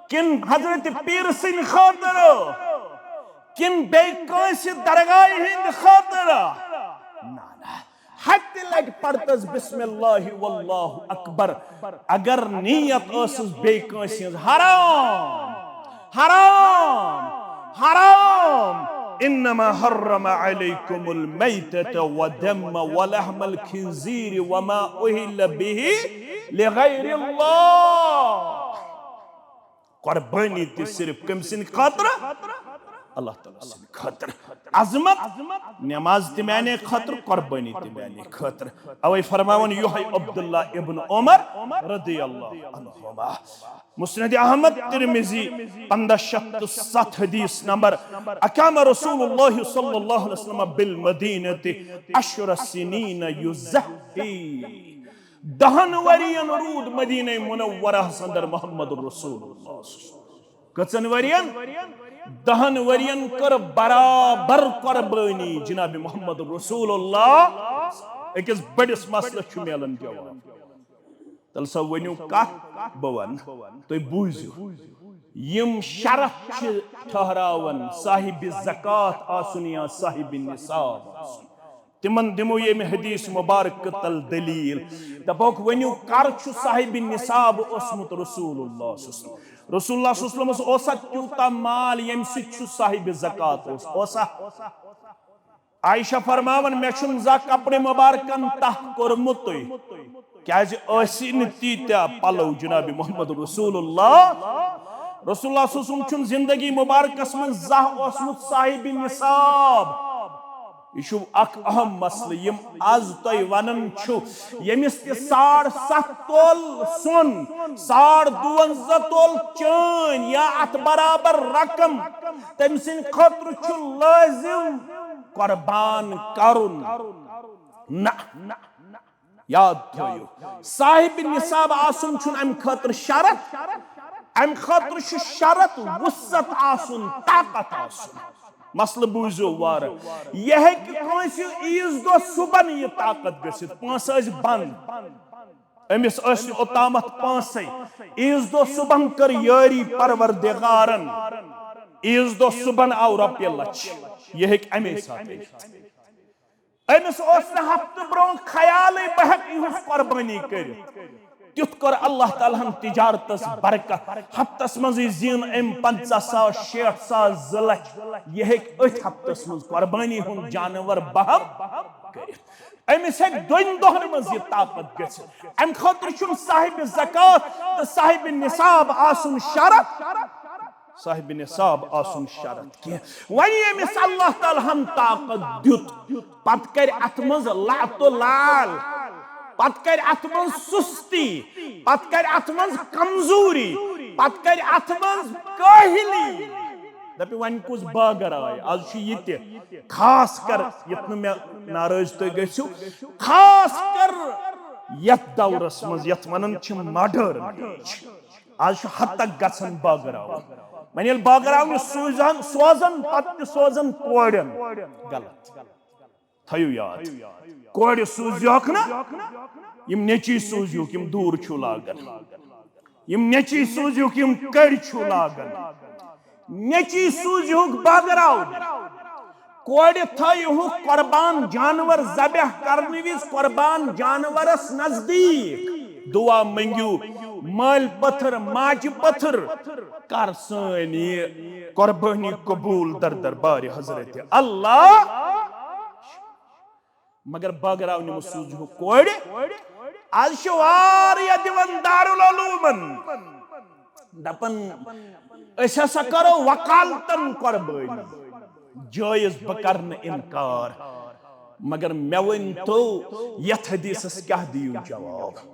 کِنہٕ حضرت پیٖر سٕنٛدِ خٲطرٕ؟ کِنہٕ بیٚیہِ کٲنٛسہِ درگاہہِ ہٕنٛدِ خٲطرٕ؟ نہ، نہ۔ ہتہِ لٹہِ پرتس بسم اللہ واللہ اکبر۔ اگر نیت ٲسٕس بیٚیہِ کٲنٛسہِ ہٕنٛز، حرام، حرام، حرام۔ انما حرم علیکم المیتۃ والدم ولحم الخنزیر وما اہل به لغیر اللہ۔ قربٲنی تہِ صرف کٔمۍ سٕنٛدِ خٲطرٕ؟ اللہ تعالیٰ سٕنٛدِ خٲطرٕ۔ عظمت، نماز تہِ میانے خٲطرٕ، قربٲنی تہِ میانے خٲطرٕ۔ اوے فرماوان یہے عبداللہ ابن عمر رضی اللہ عنہما۔ مسند احمد، ترمذی، پندہ شیتھ تہٕ ستھ حدیث نمبر، اقام رسول اللہ صلی اللہ علیہ وسلم بالمدینہ عشر سنین یزحی۔ دہن ورین روٗد مدینہ منورہس اندر محمد رسول اللہ۔ کٔژن ورین؟ دہن ورین کٔر برابر قربٲنی جناب محمد رسول اللہ۔ أکِس بٔڑِس مسلس چھُ میلان جواب۔ تیٚلہِ سا ؤنِو کتھ، بہٕ ونہٕ، تُہۍ بوٗزِو۔ یِم شرط چھِ ٹھہراوان صاحب زکوٰۃ آسُن یا صاحب نصاب آسُن۔ تِمن دِمو ییٚمہِ حدیث مبارک تل دلیل۔ دپوکھ، ؤنِو، کر چھُ صاحب نصاب اوسمُت رسول اللہ صلی اللہ علیہ وسلم؟ رسول اللہ صلی اللہ علیہ وسلمس اوسا تیوٗتاہ مال ییٚمہِ سۭتۍ چھُ صاحب زکوٰۃ اوس؟ اوسا؟ عائشہ فرماوان، مےٚ چھُنہٕ زانٛہہ کپرِ مبارکن تہ کوٚرمُتُے، کیازِ ٲسی نہٕ تیٖتیٛاہ پلو جناب محمد رسول اللہ۔ رسول اللہ صلی اللہ علیہ وسلم چھُنہٕ زندگی مبارکس منٛز زانٛہہ اوسمُت صاحب نصاب۔ یہِ چھُ اکھ اہم مسلہٕ۔ یِم از تۄہہِ ونان چھُ، ییٚمِس تہِ ساڑ ستھ تول سۄن، ساڑ دُونزہ تول چٲنۍ یا اتھ برابر رقم، تٔمۍ سٕنٛدِ خٲطرٕ چھُ لٲزم قربان کرُن۔ نہ، یاد تھٲیِو، صاحب نصاب آسُن چھُنہٕ امہِ خٲطرٕ شرط۔ امہِ خٲطرٕ چھُ شرط وسعت آسُن، طاقت آسُن۔ مسلہٕ بوٗزِو وارٕ۔ یہِ ہیٚکہِ کٲنٛسہِ عیٖذ دۄہ صُبحن یہِ طاقت گٔژھِتھ، پونٛسہٕ ٲسۍ بنٛد، أمِس ٲسۍ نہٕ اوٚتامَتھ پونٛسَے۔ عیٖذ دۄہ صُبحن کٔر یٲری پروردگارن، عیٖذ دۄہ صُبحن آو رۄپیہِ لچھ، یہِ ہیٚکہِ اَمے ساتہٕ أنِتھ۔ أمِس اوس نہٕ ہفتہٕ برونٛہہ خیالٕے بہٕ ہٮ۪کہٕ یِہٕنٛز قۄربٲنی کٔرِتھ۔ تیُتھ کوٚر اللہ تعالیٰ ہن تجارتس برکت۔ ہفتس منٛزٕے زیٖن أمۍ پنٛژاہ ساس، شیٹھ ساس، زٕ لچھ۔ یہِ ہیٚکہِ أتھۍ ہفتس منٛز قۄربٲنی ہُنٛد جانور بہم کٔرِتھ۔ أمِس ہیٚکہِ دۄن دۄہن منٛز یہِ طاقت گٔژھِتھ۔ امہِ خٲطرٕ چھُنہٕ صاحب زکوٰۃ تہٕ صاحب نصاب آسُن شرط۔ صاحب نصاب آسُن شرط کینٛہہ۔ وۄنۍ ییٚمِس اللہ تعالیٰ ہن طاقت دیُت، پتہٕ کرِ اتھ منٛز لعت و لال، پتہٕ کرِ اتھ منٛز سستی، پتہٕ کرِ اتھ منٛز کمزوری، پتہٕ کرِ اتھ منٛز کٲہلی۔ دپہِ وۄنۍ کُس باغر آے؟ از چھُ یہِ تہِ خاص کر، یتھ نہٕ مےٚ ناراض تُہۍ گٔژھِو، خاص کر یتھ دورس منٛز یتھ ونان چھِ ماڈرن ایج، از چھُ حد تک گژھان باغراوُن۔ وۄنۍ ییٚلہِ باغراونہِ سوٗزان، سوزان، پتہٕ تہِ سوزان کورٮ۪ن۔ غلط۔ تھٲیِو یاد، کورِ سوٗزیوکھ نہٕ، یِم نیٚچی سوٗزیوکھ، یِم دوٗر چھِو لاگان۔ یِم نیٚچی سوٗزیوکھ، یِم کٔرۍ چھِو لاگان۔ نیٚچی سوٗزیوکھ باغراوُن۔ کورِ تھٲیہُکھ قربان جانور ذبح کرنہٕ وِزِ قربان جانورس نزدیٖک۔ دعا منٛگِو، مٲلۍ پٔتھر، ماجہِ پٔتھر، کر سٲنۍ یہِ قربٲنی قبوٗل در دربارِ حضرت اللہ۔ مگر باغراونہِ مہٕ سوٗزِہُکھ کورِ۔ از چھِ واریاہ دِوان دارالعلومن، دپان، أسۍ ہسا کرو وکالتن قربٲنی۔ جٲیز، بہٕ کرٕ نہٕ انکار، مگر مےٚ ؤنۍ تو، یتھ حدیثس کیٛاہ دِیِو جواب؟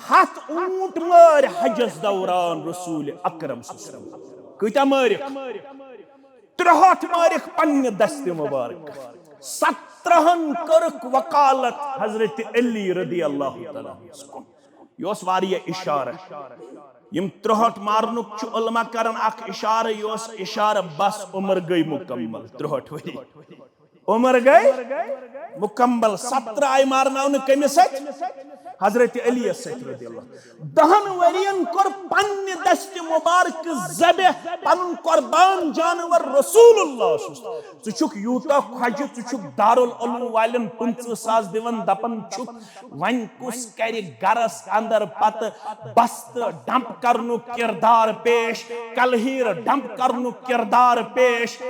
ہتھ اوٗنٹ مٲرۍ حجس دوران رسول اکرم صلی اللہ علیہ وسلم۔ کۭتیاہ مٲرِکھ؟ ترٛہٲٹھ مٲرِکھ پننہِ دستِ مبارک۔ سترہن کٔرٕکھ وکالت حضرت علی رضی اللہ تعالیٰ عنہس کُن۔ یہِ اوس واریاہ اشارٕ۔ یِم ترٛہٲٹھ مارنُک چھُ علماء کران اکھ اشارٕ، یہِ اوس اشارٕ، بس عمر گٔے مکمل، ترٛہٲٹھ ؤری۔ عمر گٔے مکمل۔ سترہ آیہِ مارناونہٕ کٔمِس سۭتۍ؟ حضرت علی یس سۭتۍ رضی اللہ۔ دہن ؤرین کوٚر پننہِ دستِ مبارک ذبح پنُن قربان جانور رسول اللہ۔ ژٕ چھُکھ یوٗتاہ کھۄجہِ، ژٕ چھُکھ دارالعلوم والٮ۪ن پٕنٛژٕہ ساس دِوان، دپان چھُکھ وۄنۍ کُس کرِ گرس اندر پتہٕ بستہٕ ڈمپ کرنُک کردار پیش، کلہیٖر ڈمپ کرنُک کردار پیش؟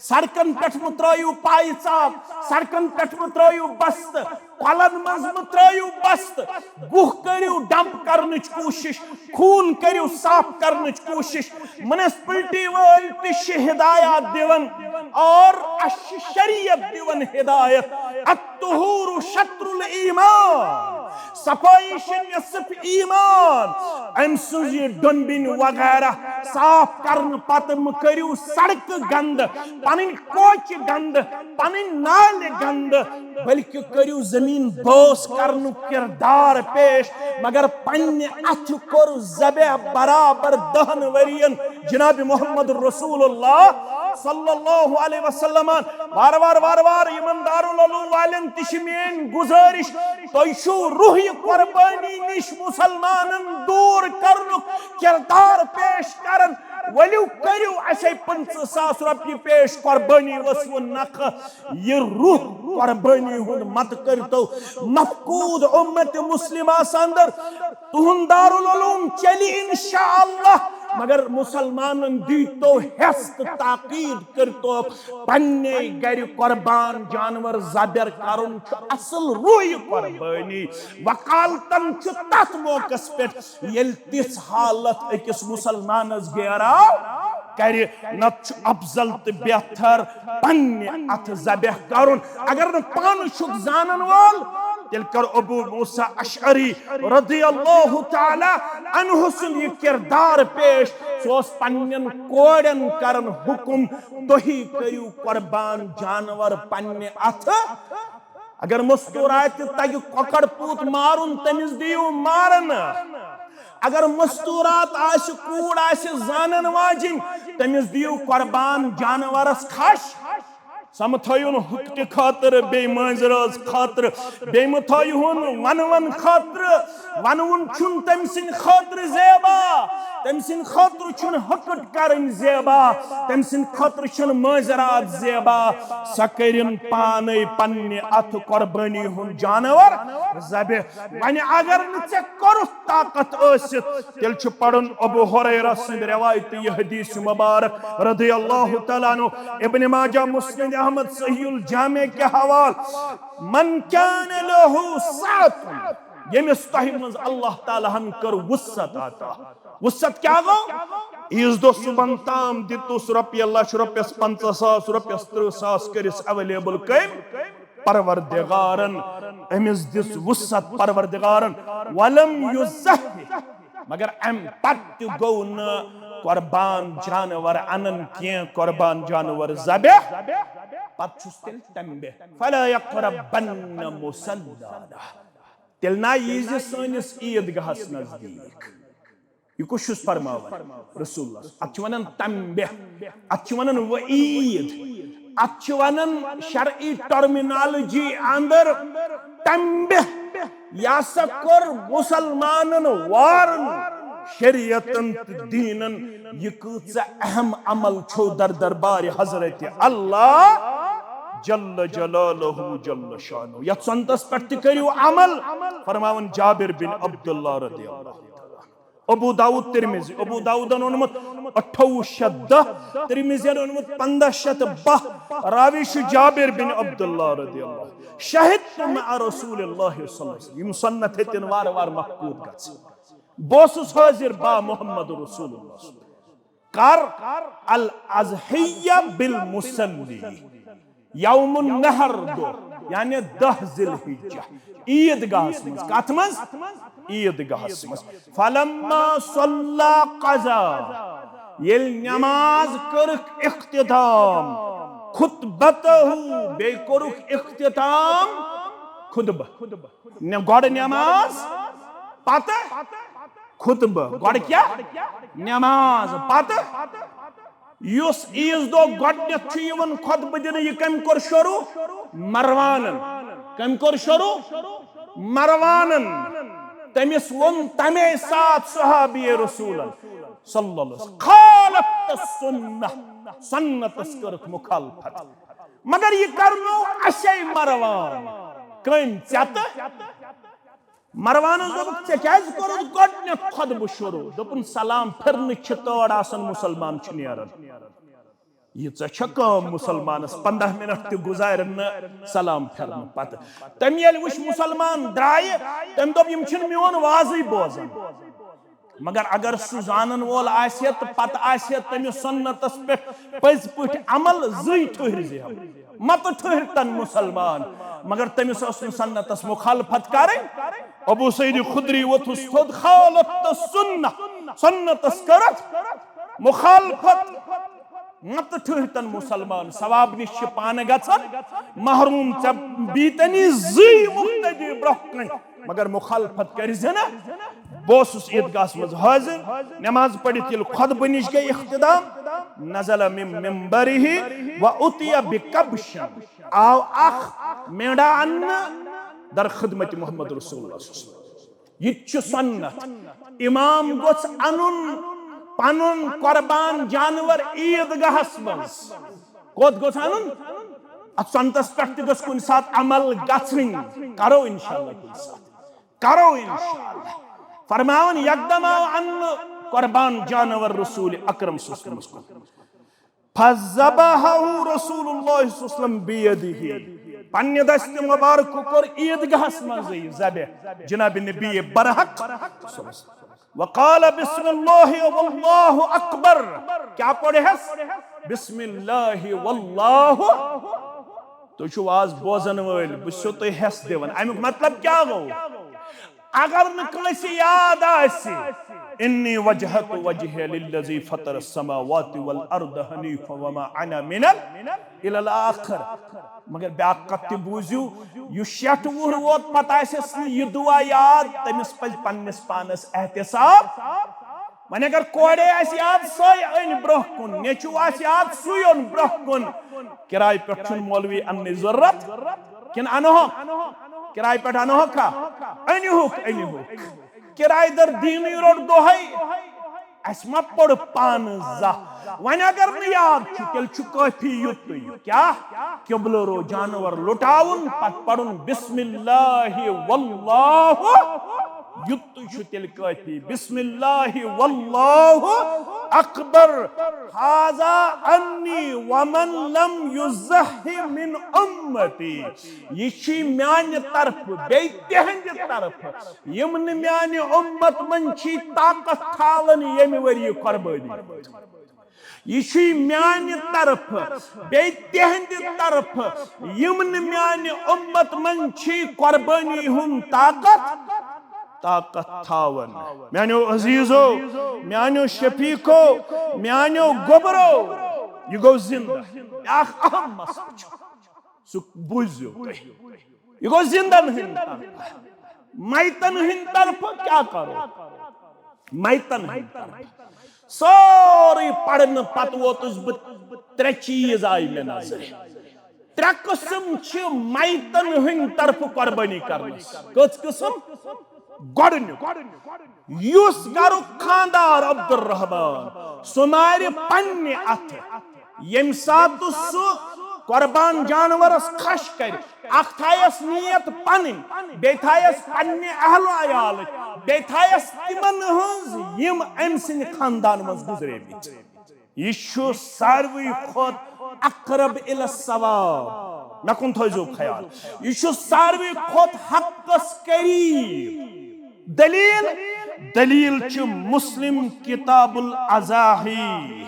سڑکن پٮ۪ٹھ مہٕ ترٲیِو پایہِ ژاپ، سڑکن پٮ۪ٹھ مہٕ ترٲیِو بستہٕ، کۄلن منٛز مہٕ ترٲیِو بستہٕ، گُہہ کٔرِو ڈمپ کرنٕچ کوٗشش، خوٗن کٔرِو صاف کرنٕچ کوٗشش۔ میونسپلٹی وٲلۍ تہِ چھِ ہدایات دِوان اور اَسہِ چھِ شریعت دِوان ہدایت، الطہور شطر الایمان، صفٲیی چھِ نصف ایمان۔ أمۍ سٕنٛز یہِ ڈۄنبِنۍ وغیرہ صاف کرنہٕ پتہٕ مہٕ کٔرِو سڑکہٕ گندٕ، پنٕنۍ کوچہِ گندٕ، پنٕنۍ نالہِ گندٕ، بلکہ کٔرِو زمین بوس کرنُک کردار پیش۔ مگر پننہِ اتھٕ کوٚر ذبح برابر دہن ؤرین جناب محمد رسول اللہ صلی اللہ علیہ وسلمن۔ وارٕ وارٕ وارٕ وارٕ یِمن دارالعلوم والٮ۪ن تہِ چھِ میٲنۍ گزٲرِش، تۄہہِ چھُو روح یہِ قربٲنی نِش مسلمانن دوٗر کرنُک کردار پیش کران۔ ؤلِو کٔرِو اَسے پٕنٛژٕہ ساس رۄپیہِ پیش، قربٲنی ؤسوٕ نکھٕ۔ یہِ روح قربٲنی ہُنٛد مت کٔرتو مفقود امت مسلمہ اندر۔ تُہُنٛد دارالعلوم چلہِ انشاءاللہ، مگر مسلمانن دیٖتو حٮ۪س تہٕ تاکید کٔرتو، پننے گرِ قربان جانور ذبح کرُن چھُ اصل روح قربٲنی۔ وکالتن چھُ تتھ موقعس پٮ۪ٹھ ییٚلہِ تِژھ حالت أکِس مسلمانس گیراو کرِ، نتہٕ چھُ افضل تہٕ بہتر پننہِ اتھٕ ذبح کرُن۔ اگر نہٕ پانہٕ چھُکھ زانن وول، تیٚلہِ کر ابو موسیٰ اشعری رضی اللہ تعالیٰ عنہ سُنٛد یہِ کردار پیش۔ سُہ اوس پننٮ۪ن کورٮ۪ن کران حکم، تُہی کٔرِو قربان جانور پننہِ اتھٕ۔ اگر مستورات تہِ تگہِ کۄکر پوٗت مارُن، تٔمِس دِیِو مارنہٕ۔ اگر مستورات آسہِ، کوٗر آسہِ زانن واجِنۍ، تٔمِس دِیِو قربان جانورس کھش۔ سۄ مہٕ تھٲیِو نہٕ ہُتہِ خٲطرٕ، بیٚیہِ مٲنٛزِ رٲژ خٲطرٕ، بیٚیہِ مہٕ تھٲیِہُن ونوُن خٲطرٕ۔ ونوُن چھُنہٕ تٔمۍ سٕنٛدِ خٲطرٕ زیبا، تٔمۍ سٕنٛدِ خٲطرٕ چھُنہٕ ہُکٹ کرٕنۍ زیبا، تٔمۍ سٕنٛدِ خٲطرٕ چھُنہٕ مٲنٛزِ راتھ زیبا۔ سۄ کٔرِن پانے پننہِ اتھٕ قربٲنی ہُنٛد جانور ذبح۔ وۄنۍ اگر نہٕ ژےٚ کوٚرُتھ طاقت ٲسِتھ، تیٚلہِ چھُ پرُن ابو ہریرہ سٕنٛدِ روایتہٕ یہِ حدیث مبارک رضی اللہ تعالیٰ عنہ، ابن ماجہ، مسند احمد، صحیح الجامع کہِ حوالہٕ۔ من کان لہ سعة، ییٚمِس تۄہہِ منٛز اللہ تعالیٰ ہن کٔر وسعت عطا، وسعت کیا گو؟ عیز دو صبحن تام دتس رۄپیہِ لچھ، رۄپیس پنژاہ ساس، رۄپیس ترٕہ ساس کٔرِس available۔ کٔمۍ؟ پروردگارن۔ أمِس دِژ وسعت پروردگارن۔ ولم یزہ، مگر امہِ پتہٕ تہِ گوٚو نہٕ قربان جانور انن کینٛہہ، قربان جانور ذبح۔ پتہٕ چھُس تیٚلہِ تمہِ دۄہ، فلا یقربن مصلانا، تیٚلہِ نہ ییٖزِ سٲنِس عیٖدگاہس نزدیٖک۔ یہِ کُس چھُس فرماوان؟ رسول اللہ۔ اتھ چھِ ونان تنبیہ، اتھ چھِ ونان وعید، اتھ چھِ ونان شرعی terminology اندر تنبیہ۔ یہِ ہسا کوٚر مسلمانن warn، شریعتن تہٕ دیٖنن، یہِ کۭژاہ اہم عمل چھو در دربار حضرت اللہ جل جلالہ جل شانہ۔ یتھ سنتس پٮ۪ٹھ تہِ کٔرِو عمل، فرماوان جابر بن عبداللہ رضی اللہ تعالیٰ۔ ابو داؤد ترمذی، ابو داؤدن اوٚنمُت اَٹھووُہ شیٚتھ دَہ، ترمذین اوٚنمُت پنٛداہ شیٚتھ باہ، راوی چھُ جابر بن عبداللہ رضی اللہ۔ شہدت مع رسول اللہ صلی اللہ علیہ وسلم۔ یِم سنت ہیٚتن وارٕ وارٕ مفقود گژھِ۔ بہٕ اوسُس حٲضِر با محمد رسول اللہ۔ کر؟ الاضحیہ بالمصلی، یوم النحر دۄہ، یعنی دَہ ذی الحجہ، عیٖد گاہس منٛز۔ کتھ منٛز؟ عیٖد گاہس منٛز۔ فلما صلی قضا، ییٚلہِ نماز کٔرٕکھ اختتام، خطبتہ، بیٚیہِ کوٚرُکھ اختتام خطبہ۔ نہ، گۄڈٕ نماز، پتہٕ خطبہ۔ گۄڈٕ کیٛاہ؟ نماز، پتہٕ یُس عیٖذ دۄہ گۄڈٕنیتھ چھُ یِوان خطبہٕ دِنہٕ، یہِ کٔمۍ کوٚر شروع؟ مروانن۔ کٔمۍ کوٚر شروع؟ مروانن۔ تٔمِس ووٚن تمے ساتہٕ صحابی رسولن صلی اللہ علیہ وسلم، خالفت السنہ، سنتس کٔرٕکھ مخالفت۔ مگر یہِ کرنوو اسے مروان۔ کٔمۍ؟ ژےٚ تہٕ؟ مروانس دوٚپُکھ، "ژےٚ کیٛازِ کوٚرُتھ گۄڈٕنیتھ خطبہٕ شروع؟" دوٚپُن، "سلام پھِرنہٕ چھِ تٲر آسان، مُسلمان چھُ نیران۔ یہِ ژےٚ چھےٚ کٲم مُسلمانس پنٛداہ منٹ تہِ گُزارن نہٕ سلام پھِرنہٕ پتہٕ؟" تٔمۍ ییٚلہِ وٕچھ مُسلمان درٛایہِ، تٔمۍ دوٚپ، "یِم چھِنہٕ میون وازٕے بوزان۔" مگر اگر سُہ زانن وول آسہِ ہا تہٕ پتہٕ آسہِ ہا تٔمِس سنتس پٮ۪ٹھ پٔزۍ پٲٹھۍ عمل، زٕے ٹھٔہرۍ زِ ہا۔ متہٕ ٹھٔہرۍ تن مُسلمان، مگر تٔمِس ٲس نہٕ سنتس مخالفت کرٕنۍ۔ ابو سعید خدری ووٚتھُس تھوٚد، خالفت السنہ، سنتس کٔرٕتھ مخالفت۔ متہٕ ٹھٔہرۍ تن مُسلمان، ثواب نِش چھِ پانہٕ گژھان محروم۔ ژےٚ بیٖتنی زٕے مقتدی برٛونٛہہ کَنہِ، مگر مخالفت کٔرۍ زِ نہٕ۔ بہٕ اوسُس عیٖدگاہس منٛز حٲضِر، نماز پٔرِتھ ییٚلہِ خطبہٕ نِش گٔے اختتام، نزل من منبرہ و اتیا بکبش، آو اکھ مینڈا اننہٕ در خدمت محمد رسول اللہ صلی اللہ علیہ وسلم۔ یہِ تہِ چھُ سنت۔ امام گوٚژھ انُن پنُن قربان جانور عیٖدگاہس منٛز۔ کوٚت گوٚژھ انُن؟ اتھ سنتس پٮ۪ٹھ تہِ گٔژھ کُنہِ ساتہٕ عمل گژھٕنۍ۔ کرو انشاءاللہ کُنہِ ساتہٕ۔ کرو انشاءاللہ۔ فرماوان، یکدم آو اننہٕ قربان جانور رسول اکرم صلی اللہ علیہ وسلمس کُن۔ فذبحہ رسول اللہ صلی اللہ علیہ وسلم بیدہ۔ پننہِ دستِ مبارکہٕ کوٚر عیٖدگاہس منٛزٕے ذبح جناب نبی برحق۔ وقال بسم اللہ واللہ اکبر۔ کیا پڑھس؟ بسم اللہ واللہ۔ تُہۍ چھِو آز بوزن وٲلۍ، بہٕ چھُسو تۄہہِ حصہٕ دِوان۔ اَمیُک مطلب کیٛاہ گوٚو؟ اگر نہٕ کٲنٛسہِ یاد آسہِ، انی وجہت وجہی للذی فطر السماوات والارض حنیفا وما انا من ال-، الی الآخر۔ مگر بیٛاکھ کتھ تہِ بوٗزِو، یُس شیٹھ وُہُر ووت، پتہٕ آسٮ۪س نہٕ یہِ دُعا یاد، تٔمِس پزِ پننِس پانس احتساب۔ وۄنۍ اگر کورے آسہِ یاد، سۄے أنۍ برٛونٛہہ کُن، نیٚچوٗ آسہِ یاد، سُے اوٚن برٛونٛہہ کُن۔ کِرایہِ پٮ۪ٹھ چھُنہٕ مولوی اَننٕچ ضروٗرت، کِنہٕ اَنہوکھ؟ کِرایہِ پٮ۪ٹھ اَنہوکھا؟ أنِہوکھ، أنِہوکھ۔ کِرایہِ دَر دیٖنٕے روٚٹ دۄہَے، اَسہِ ما پوٚر پانہٕ زانٛہہ؟ وۄنۍ اگر نہٕ یاد چھُ، تیٚلہِ چھُ کٲفی یُتُے۔ کیٛاہ؟ قبلہٕ رو جانور لُٹاوُن، پتہٕ پَرُن بسم اللہ واللہ، یُتُے چھُ تیٚلہِ کٲفی۔ بسم اللہ واللہ اکبر، هذا عني ومن لم يضح من امتي۔ یہِ چھُ میانہِ طرفہٕ، بیٚیہِ تِہنٛدِ طرفہٕ، یِم نہٕ میانہِ اُمت منٛز چھِ طاقت تھاوان ییٚمہِ ؤرۍ یہِ قۄربٲنی۔ یہِ چھُ میانہِ طرفہٕ، بیٚیہِ تِہنٛدِ طرفہٕ، یِم نہٕ میانہِ اُمت منٛز چھِ قۄربٲنی ہُنٛد طاقت، طاقت تھاوان۔ میانیو عزیزو، میانیو شفیقو، میانیو گوبرو، یہِ گوٚو زندٕ۔ بیاکھ اہم مسلہٕ چھُ، سُہ بوٗزِو تُہۍ۔ یہِ گوٚو زِندَن ہٕنٛدِ طرفہٕ۔ میتَن ہٕنٛدِ طرفہٕ کیٛاہ کَرو؟ میتَن ہٕنٛدِ طرفہٕ۔ سورُے پَرنہٕ پَتہٕ ووتُس بہٕ، ترٛےٚ چیٖز آیہِ مےٚ نظرِ۔ ترٛےٚ قٕسٕم چھِ میتَن ہٕنٛدِ طرفہٕ قۄربٲنی کَرنَس۔ کٔژ قٕسٕم؟ گۄڈٕنیُک، یُس گرُک خاندار عبدالرحمان، سُہ مارِ پننہِ اَتھٕ، ییٚمہِ ساتہٕ سُہ قۄربان جانورس کھش کرِ، اکھ تھایس نیت پنٕنۍ، بیٚیہِ تھایس پننہِ اہل و عیالٕچ، بیٚیہِ تھایس تِمن ہٕنٛز، یِم أمۍ سٕنٛدِ خاندان منٛز گُزریمٕتۍ۔ یہِ چھُ ساروٕے کھۄتہٕ اقرب الی الصواب۔ مےٚ کُن تھٲیزیو خیال۔ یہِ چھُ ساروٕے کھۄتہٕ حقس قریب۔ دلیل، دلیل چھِ مسلم کتاب الاضاحی۔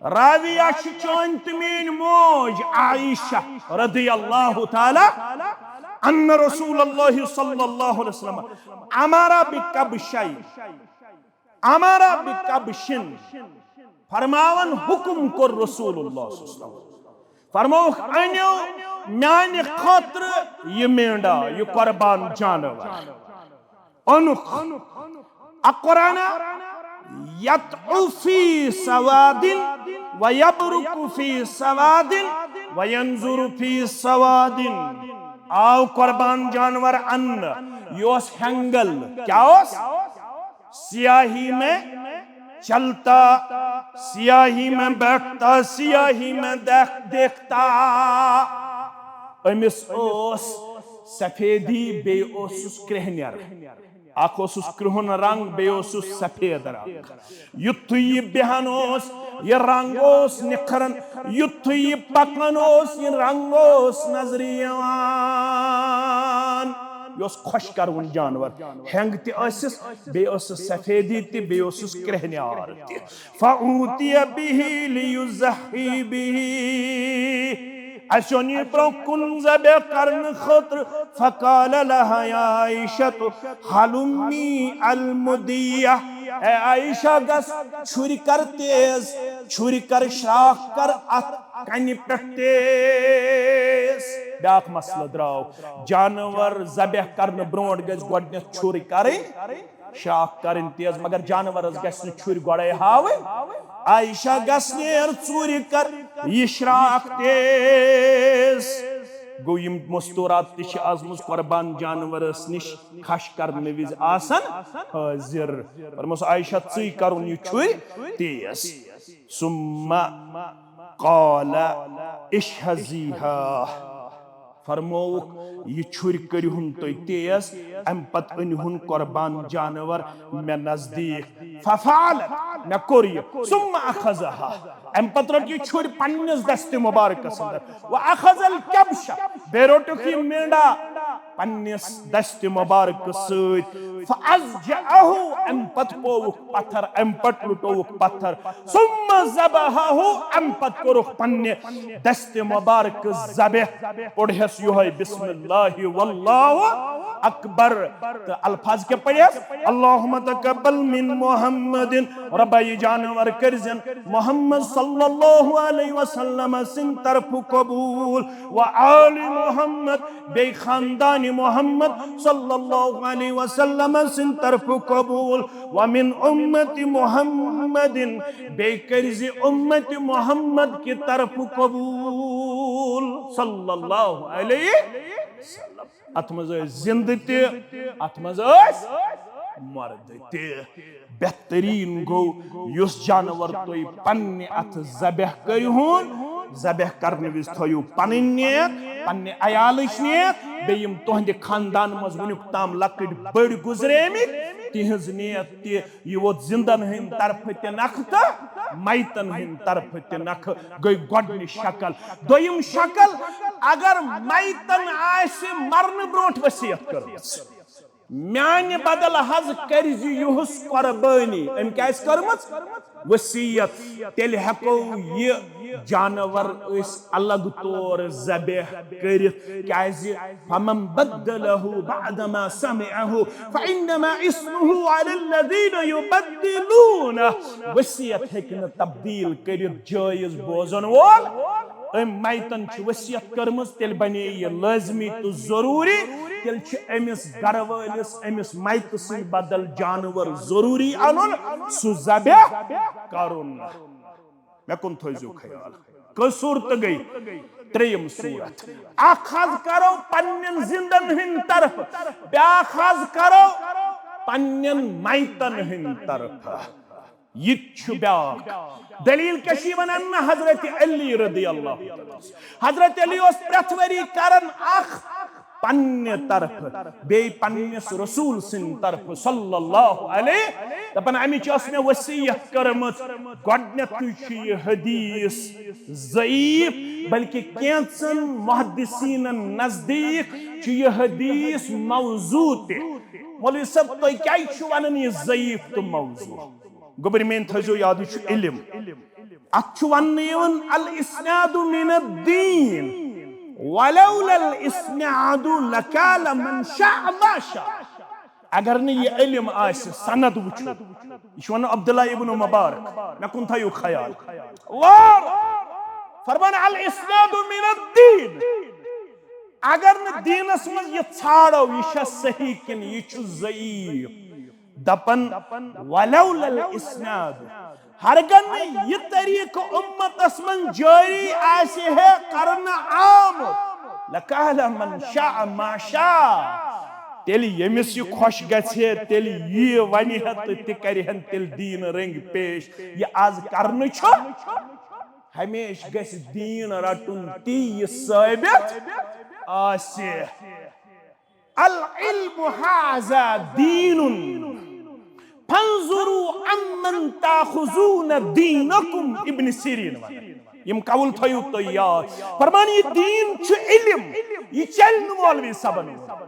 راویہ چھِ چٲنۍ تہٕ میٲنۍ موج عائشہ رضی اللہ تعالی، ان رسول اللہ صلی اللہ علیہ وسلم امر بکبشین۔ امر بکبشن، فرماوان حکم کوٚر رسول اللہ صلی اللہ علیہ وسلم۔ فرمووُکھ، أنِو میانہِ خٲطرٕ یہِ مینڈا، یہِ قربان جانور۔ اوٚنُکھ۔ اقرن یطع فی سواد ویبرق فی سواد وینظر فی سواد۔ آو قربان جانور اننہٕ، یہِ اوس ہینگل۔ کیٛاہ اوس؟ سیاہی میں چلتا، سیاہی میں بیٹھتا، سیاہی میں دیکھ-، دیکھتا۔ أمِس اوس سفیدی، بیٚیہِ اوسُس کرٛہنٮ۪ر۔ اکھ اوسُس کرٛہُن رنگ، بیٚیہِ اوسُس سفید رنگ۔ یُتھُے یہِ بیہان اوس، یہِ رنگ اوس نِکھران، یُتھُے یہِ پکان اوس، یہِ رنگ اوس نظرِ یِوان۔ یہِ اوس خۄش کرون جانور۔ ہینگ تہِ ٲسِس، بیٚیہِ ٲسٕس سفیدی تہِ، بیٚیہِ اوسُس کرٛہنیار تہِ۔ فأوتی بہ لیضحی بہ۔ اَسہِ اوٚن یہِ برٛونٛہہ کُن ذبح کرنہٕ خٲطرٕ۔ فقال لها عائشة، ہلمی المدیہ۔ اے عائشہ، گژھ چھُرِ کر تیز، چھُرِ کر شراکھ کر اتھ کنہِ پٮ۪ٹھ تیز۔ بیاکھ مسلہٕ درٛاو، جانور ذبح کرنہٕ برٛونٛٹھ گژھِ گۄڈٕنٮ۪تھ چھُرِ کرٕنۍ شراکھ کرٕنۍ تیز، مگر جانورس گژھِ نہٕ چھُرِ گۄڈے ہاوٕنۍ۔ عائشہ، گژھ نیر ژوٗرِ کر یہِ شراکھ تیز۔ گوٚو، یِم مستورات تہِ چھِ آزمٕژ قربان جانورس نِش کھش کرنہٕ وِزِ آسان حٲضِر۔ فرموس، عائشہ، ژٕے کرُن یہِ چھُرِ تیز۔ ثم قال، اشحذیہا۔ فرمووُکھ، یہِ چھُرِ کٔرِہُن تُہۍ تیز، اَمہِ پتہٕ أنِہُن قربان جانور مےٚ نزدیٖک۔ ففعلت، مےٚ کوٚر یہِ۔ ثم اخذها، اَمہِ پتہٕ رٔٹ یہِ چھُرِ پننِس دستِ مبارکس اندر۔ واخذ الکبش، بیٚیہِ روٚٹُکھ یہِ مینڈا پننِس دستِ مبارکس سۭتۍ۔ فاضجعه، اَمہِ پتہٕ پووُکھ پتھر، اَمہِ پتہٕ لُٹووُکھ پتھر۔ ثم ذبحه، اَمہِ پتہٕ کوٚرُکھ پننہِ دستِ مبارک ذبح۔ پوٚرہس یِہوٚے بسم اللہ واللہ اکبر۔ تہٕ الفاظ کیٛاہ پٔرہس؟ اللہم تقبل من محمد، رۄبا، یہِ جانور کٔرزٮ۪ن محمد صلی اللہ علیہ وسلم سٕنٛدِ طرفہٕ قبول، و آل محمد، بیٚیہِ خاندان محمد صلی اللہ علیہ وسلم سٕنٛدِ طرفہٕ قبول، ومن امت محمد، بیٚیہِ کٔرۍ زِ امت محمد کہِ طرفہٕ قبول صلی اللہ علیہ وسلم۔ اتھ منٛز ٲسۍ زندٕ تہِ، اتھ منٛز ٲسۍ مردٕ تہِ۔ بہترین گوٚو، یُس جانور تُہۍ پننہِ اتھٕ ذبح کٔرِہُن، ذبح کرنہٕ وِزِ تھٲیِو پنٕنۍ نیت، پننہِ عیالٕچ نیت، بیٚیہِ یِم تُہنٛدِ خاندان منٛز وُنیُک تام لۄکٕٹۍ بٔڑۍ گُزریمٕتۍ، تِہنٛز نیت تہِ، یہِ ووت زندن ہٕنٛدِ طرفہٕ تہِ نکھٕ تہٕ میتن ہٕنٛدِ طرفہٕ تہِ نکھٕ۔ گٔے گۄڈٕنِچ شکل۔ دوٚیِم شکل، اگر میتن آسہِ مرنہٕ برونٛٹھ وصیت کٔرمٕژ، میانہِ بدل حظ کٔرزِ یُہُس قربٲنی۔ أمۍ کیٛازِ کٔرمٕژ؟ وصیت۔ تیٚلہِ ہٮ۪کو یہِ جانور أسۍ الگ طور ذبح کٔرِتھ، کیٛازِ فمن بدله بعد ما سمعه فإنما إثمه على الذين يبدلونه۔ وصیت ہیٚکہِ نہٕ تبدیل کٔرِتھ جٲیز بوزن وول۔ أمۍ میتن چھِ وصیت کٔرمٕژ، تیٚلہِ بنے یہِ لٲزمی تہٕ ضروٗری۔ تیٚلہِ چھِ أمِس گرٕ وٲلِس أمِس میتہٕ سٕنٛدِ بدل جانور ضروٗری اَنُن، سُہ ذبح کرُن۔ مےٚ کُن تھٲیزیو خیال۔ کٔژ صوٗرتہٕ گٔے؟ ترٛیٚیِم صوٗرت۔ اکھ حظ کرو پننٮ۪ن زندن ہٕنٛدِ طرفہٕ، بیٛاکھ حظ کرو پننٮ۪ن میتن ہٕنٛدِ طرفہٕ۔ یہِ تہِ چھُ بیٛاکھ۔ دلیل کیٛاہ چھِ یِوان اننہٕ؟ حضرت علی رضی اللہ تعالیٰ عنہ۔ حضرت علی اوس پرٛٮ۪تھ ؤری کران اکھ پننہِ طرفہٕ، بیٚیہِ پننِس رسول سٕنٛدِ طرفہٕ صلی اللہ علیہ، دپان، امِچ ٲس مےٚ وصیت کٔرمٕژ۔ گۄڈنیتھٕے چھُ یہِ حدیث ضعیف، بلکہ کینٛژن محدثینن نزدیٖک چھُ یہِ حدیث موضوع تہِ۔ مولوی صٲب، تُہۍ کیٛازِ چھِو ونان یہِ ضعیف تہٕ موضوع؟ گوٚبرۍ میٲنۍ، تھٲیزیو یاد، یہِ چھُ علم۔ اتھ چھُ وننہٕ یِوان، الاسناد من الدین، ولولا الاسناد لقال من شاء ما شاء۔ اگر نہٕ یہِ علم آسہِ، سند وٕچھو، یہِ چھُ ونان عبداللہ ابن مبارک، مےٚ کُن تھٲیِو خیال۔ وار فرمان، الاسناد من الدین۔ اگر نہٕ دیٖنس منٛز یہِ ژھانڈو، یہِ چھا صحیح کِنہٕ یہِ چھُ ضعیف؟ دپان، ولولا الاسناد، ہرگن نہٕ یہِ طریقہٕ امتس منٛز جٲری آسہِ ہے کرنہٕ آمُت، لقال من شاء ما شاء، تیٚلہِ ییٚمِس یہِ خۄش گژھِ ہے، تیٚلہِ یی ونہِ ہے تہٕ تہِ کرِ ہن تیٚلہِ دیٖن رٔنگۍ پیش۔ یہِ از کرنہٕ چھُ، ہمیشہِ گژھِ دیٖن رٹُن تی، یہِ ثٲبت آسہِ۔ العلم هذا دین فانظروا عمن تأخذون دینکم، ابن سیرین ونان۔ یِم قول تھٲیِو تُہۍ یاد۔ فرمان، یہِ دیٖن چھُ علم، یہِ چلہِ نہٕ مولوی صٲبن ووٚن،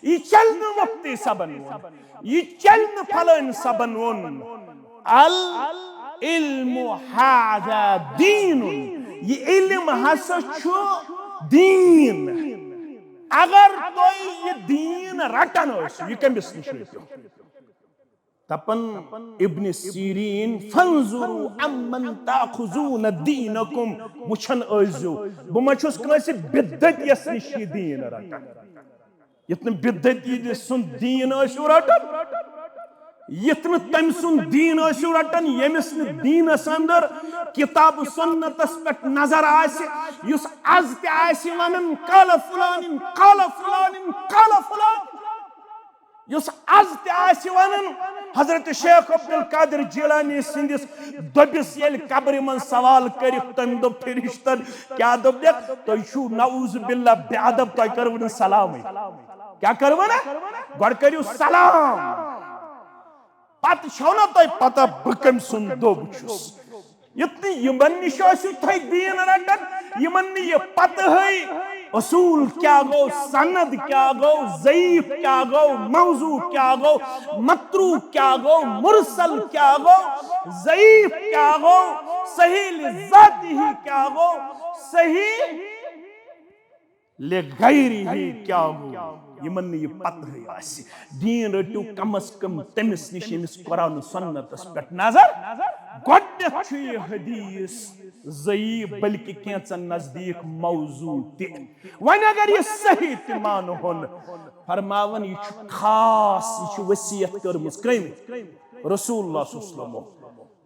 یہِ چلہِ نہٕ مفتی صٲبن ووٚن، یہِ چلہِ نہٕ فلٲنۍ صٲبن ووٚن۔ العلم هذا دین، یہِ علم ہسا چھُ دیٖن۔ اگر تُہۍ یہِ دیٖن رٹان ٲسِو، یہِ کٔمِس نِش رٔٹِو؟ دپان ابن سیرین، فانظروا عمن تأخذون دینکم، وٕچھان ٲسۍزیو، بہٕ ما چھُس کٲنٛسہِ بدعتیَس نِش یہِ دیٖن رٹان۔ یتھ نہٕ بدعتی سُنٛد دیٖن ٲسِو رٹان، یتھ نہٕ تٔمۍ سُنٛد دیٖن ٲسِو رٹان، ییٚمِس نہٕ دیٖنس اندر کتاب سنتس پٮ۪ٹھ نظر آسہِ، یُس از تہِ آسہِ ونان، قال فلان، قال فلان، قال فلان، یُس از تہِ آسہِ ونان، حضرت شیخ عبدالقادر جیلانی سٕنٛدِس دۄبِس ییٚلہِ قبرِ منٛز سوال کٔرِکھ، تٔمۍ دوٚپ فرشتن، کیٛاہ دوٚپنکھ؟ تُہۍ چھِو نعوذ باللہ بے ادب، تۄہہِ کٔروٕ نہٕ سلامٕے۔ کیٛاہ کٔروٕ نہٕ؟ گۄڈٕ کٔرِو سلام، پتہٕ چھو نہ تۄہہِ پتہ بہٕ کٔمۍ سُنٛد دوٚب چھُس۔ یُتھ نہٕ یِمن نِش ٲسِو تُہۍ دیٖن رٹان، یِمن نہٕ یہِ پتہٕے اصوٗل کیٛاہ گوٚو، سند کیٛاہ گوٚو، ضعیف کیٛاہ گوٚو، موضوع کیٛاہ گوٚو، متروک کیٛاہ گوٚو، مرسل کیٛاہ گوٚو، ضعیف کیٛاہ گوٚو، صحیح لذاتی کیٛاہ گوٚو، صحیح لغیرہ کیٛاہ گوٚو، یِمن نہٕ یہِ پتہٕے آسہِ۔ دیٖن رٔٹِو کم از کم تٔمِس نِش، ییٚمِس قرآن و سنتس پٮ۪ٹھ نظر۔ گۄڈٕنٮ۪تھ چھُ یہِ حدیث ضعیف، بلکہ کینٛژن نزدیٖک موضوع تہِ۔ وۄنۍ اگر یہِ صحیح تہِ مانہون، فرماوان، یہِ چھُ خاص، یہِ چھُ وصیت کٔرمٕژ کٔمۍ؟ رسول اللہ صلی اللہ علیہ وسلم۔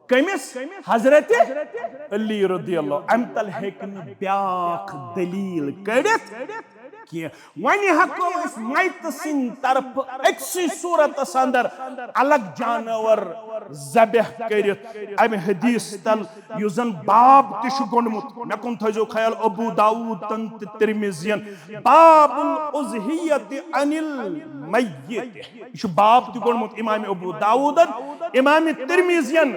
کٔمِس؟ حضرت علی رضی اللہ۔ امہِ تل ہیٚکہِ نہٕ بیٛاکھ دلیٖل کٔڑِتھ کینٛہہ۔ وۄنۍ ہٮ۪کو أسۍ میتہٕ سٕنٛدِ طرفہٕ أکسٕے صوٗرتس اندر الگ جانور ذبح کٔرِتھ۔ امہِ حدیث تل یُس زن باب تہِ چھُ گوٚنڈمُت، مےٚ کُن تھٲیزیو خیال، ابو داوود تن تہٕ ترمذین، باب الاضحیۃ عن المیت۔ یہِ چھُ باب تہِ گوٚنڈمُت امام ابو داوودن، امام ترمذین۔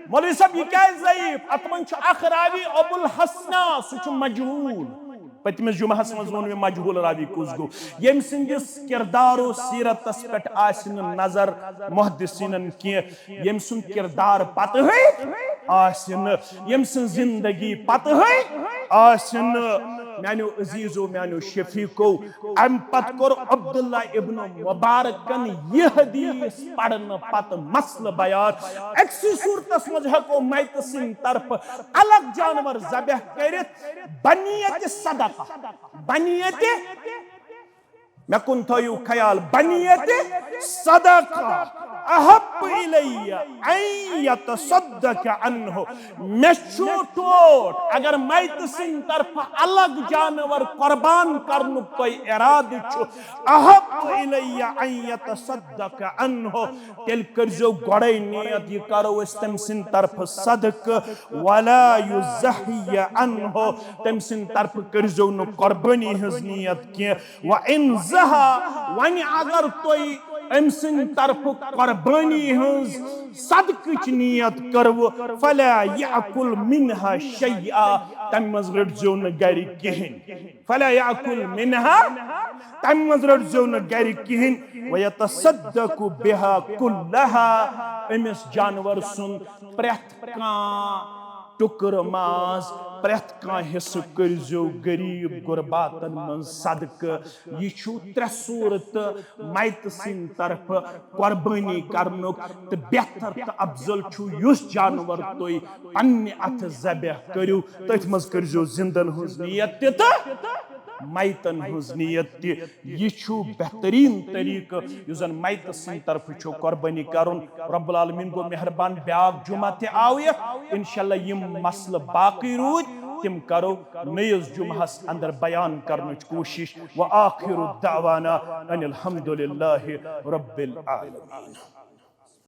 مولوی صٲب، یہِ کیازِ ضعیف؟ اتھ منٛز چھُ اکھ راوی ابو الحسنہ، سُہ چھُ مجہول۔ پٔتمِس جمعہس منٛز ووٚن مےٚ مجہول راوی کُس گوٚو۔ ییٚمہِ سٕنٛدِس کردار و سیرتس پٮ۪ٹھ آسہِ نہٕ نظر محدثینن کینٛہہ، ییٚمہِ سُنٛد کردار پتہٕے آسہِ نہٕ، ییٚمہِ سٕنٛز زندگی پتہٕے آسہِ نہٕ۔ میانیو عزیزو، میانیو شفیقو، امہِ پتہٕ کوٚر عبداللہ ابن مبارکن یہِ حدیث پرنہٕ پتہٕ مسلہٕ بیان۔ أکسٕے صورتس منٛز ہٮ۪کو میتہٕ سٕنٛدِ طرفہٕ الگ جانور ذبح کٔرِتھ، بنیت صدقہ، بنیت، مےٚ کُن تھٲیِو خیال، بنیت صدقہ احب الی ان یتصدق عنہ۔ مےٚ چھُ ٹوٹھ، اگر میتہٕ سٕنٛدِ طرفہٕ الگ جانور قربان کرنُک تۄہہِ ارادٕ چھُ، احب الی ان یتصدق عنہ، تیٚلہِ کٔرزیو گۄڈے نیت، یہِ کرو أسۍ تٔمۍ سٕنٛدِ طرفہٕ صدقہٕ، ولا یضحی عنہ، تٔمۍ سٕنٛدِ طرفہٕ کٔرزیو نہٕ قربٲنی ہٕنٛز نیت کینٛہہ۔ وَإِنْ ذَهَا، وۄنۍ اگر تُہۍ أمۍ سٕنٛدِ طرفہٕ قربٲنی ہٕنٛز صدقٕچ نیت کٔروٕ، فَلَا يَأْكُلْ مِنْهَا شَيْئًا، تَمہِ منٛز رٔٹزیو نہٕ گرِ کِہیٖنۍ۔ فَلَا يَأْكُلْ مِنْهَا، تَمہِ منٛز رٔٹزیو نہٕ گرِ کِہیٖنۍ۔ وَيَتَصَدَّقُ بِهَا كُلَّهَا، أمِس جانور سُنٛد پرٛٮ۪تھ کانٛہہ ٹُکرٕ ماز، پرٛٮ۪تھ کانٛہہ حصہٕ کٔرزیو غریٖب غُرباتن منٛز صدقہٕ۔ یہِ چھُ ترٛےٚ صوٗرتہٕ میتہٕ سٕنٛدِ طرفہٕ قۄربٲنی کرنُک، تہٕ بہتر تہٕ افضل چھُ یُس جانور تُہۍ پننہِ اَتھٕ ذبح کٔرِو، تٔتھۍ منٛز کٔرزیو زِندن ہٕنٛز نیت تہِ تہٕ میتن ہٕنٛز نیت تہِ۔ یہِ چھُ بہتریٖن طریٖقہٕ یُس زن میتہٕ سٕنٛدِ طرفہٕ چھُ قۄربٲنی کرُن۔ رب العالمین گوٚو مہربان، بیاکھ جمعہ تہِ آو یتھ۔ انشاءاللہ یِم مسلہٕ باقٕے روٗدۍ، تِم کرو نٔیِس جمعہس اندر بیان کرنٕچ کوٗشش۔ وآخر دعوانا ان الحمد للہ رب العالمین۔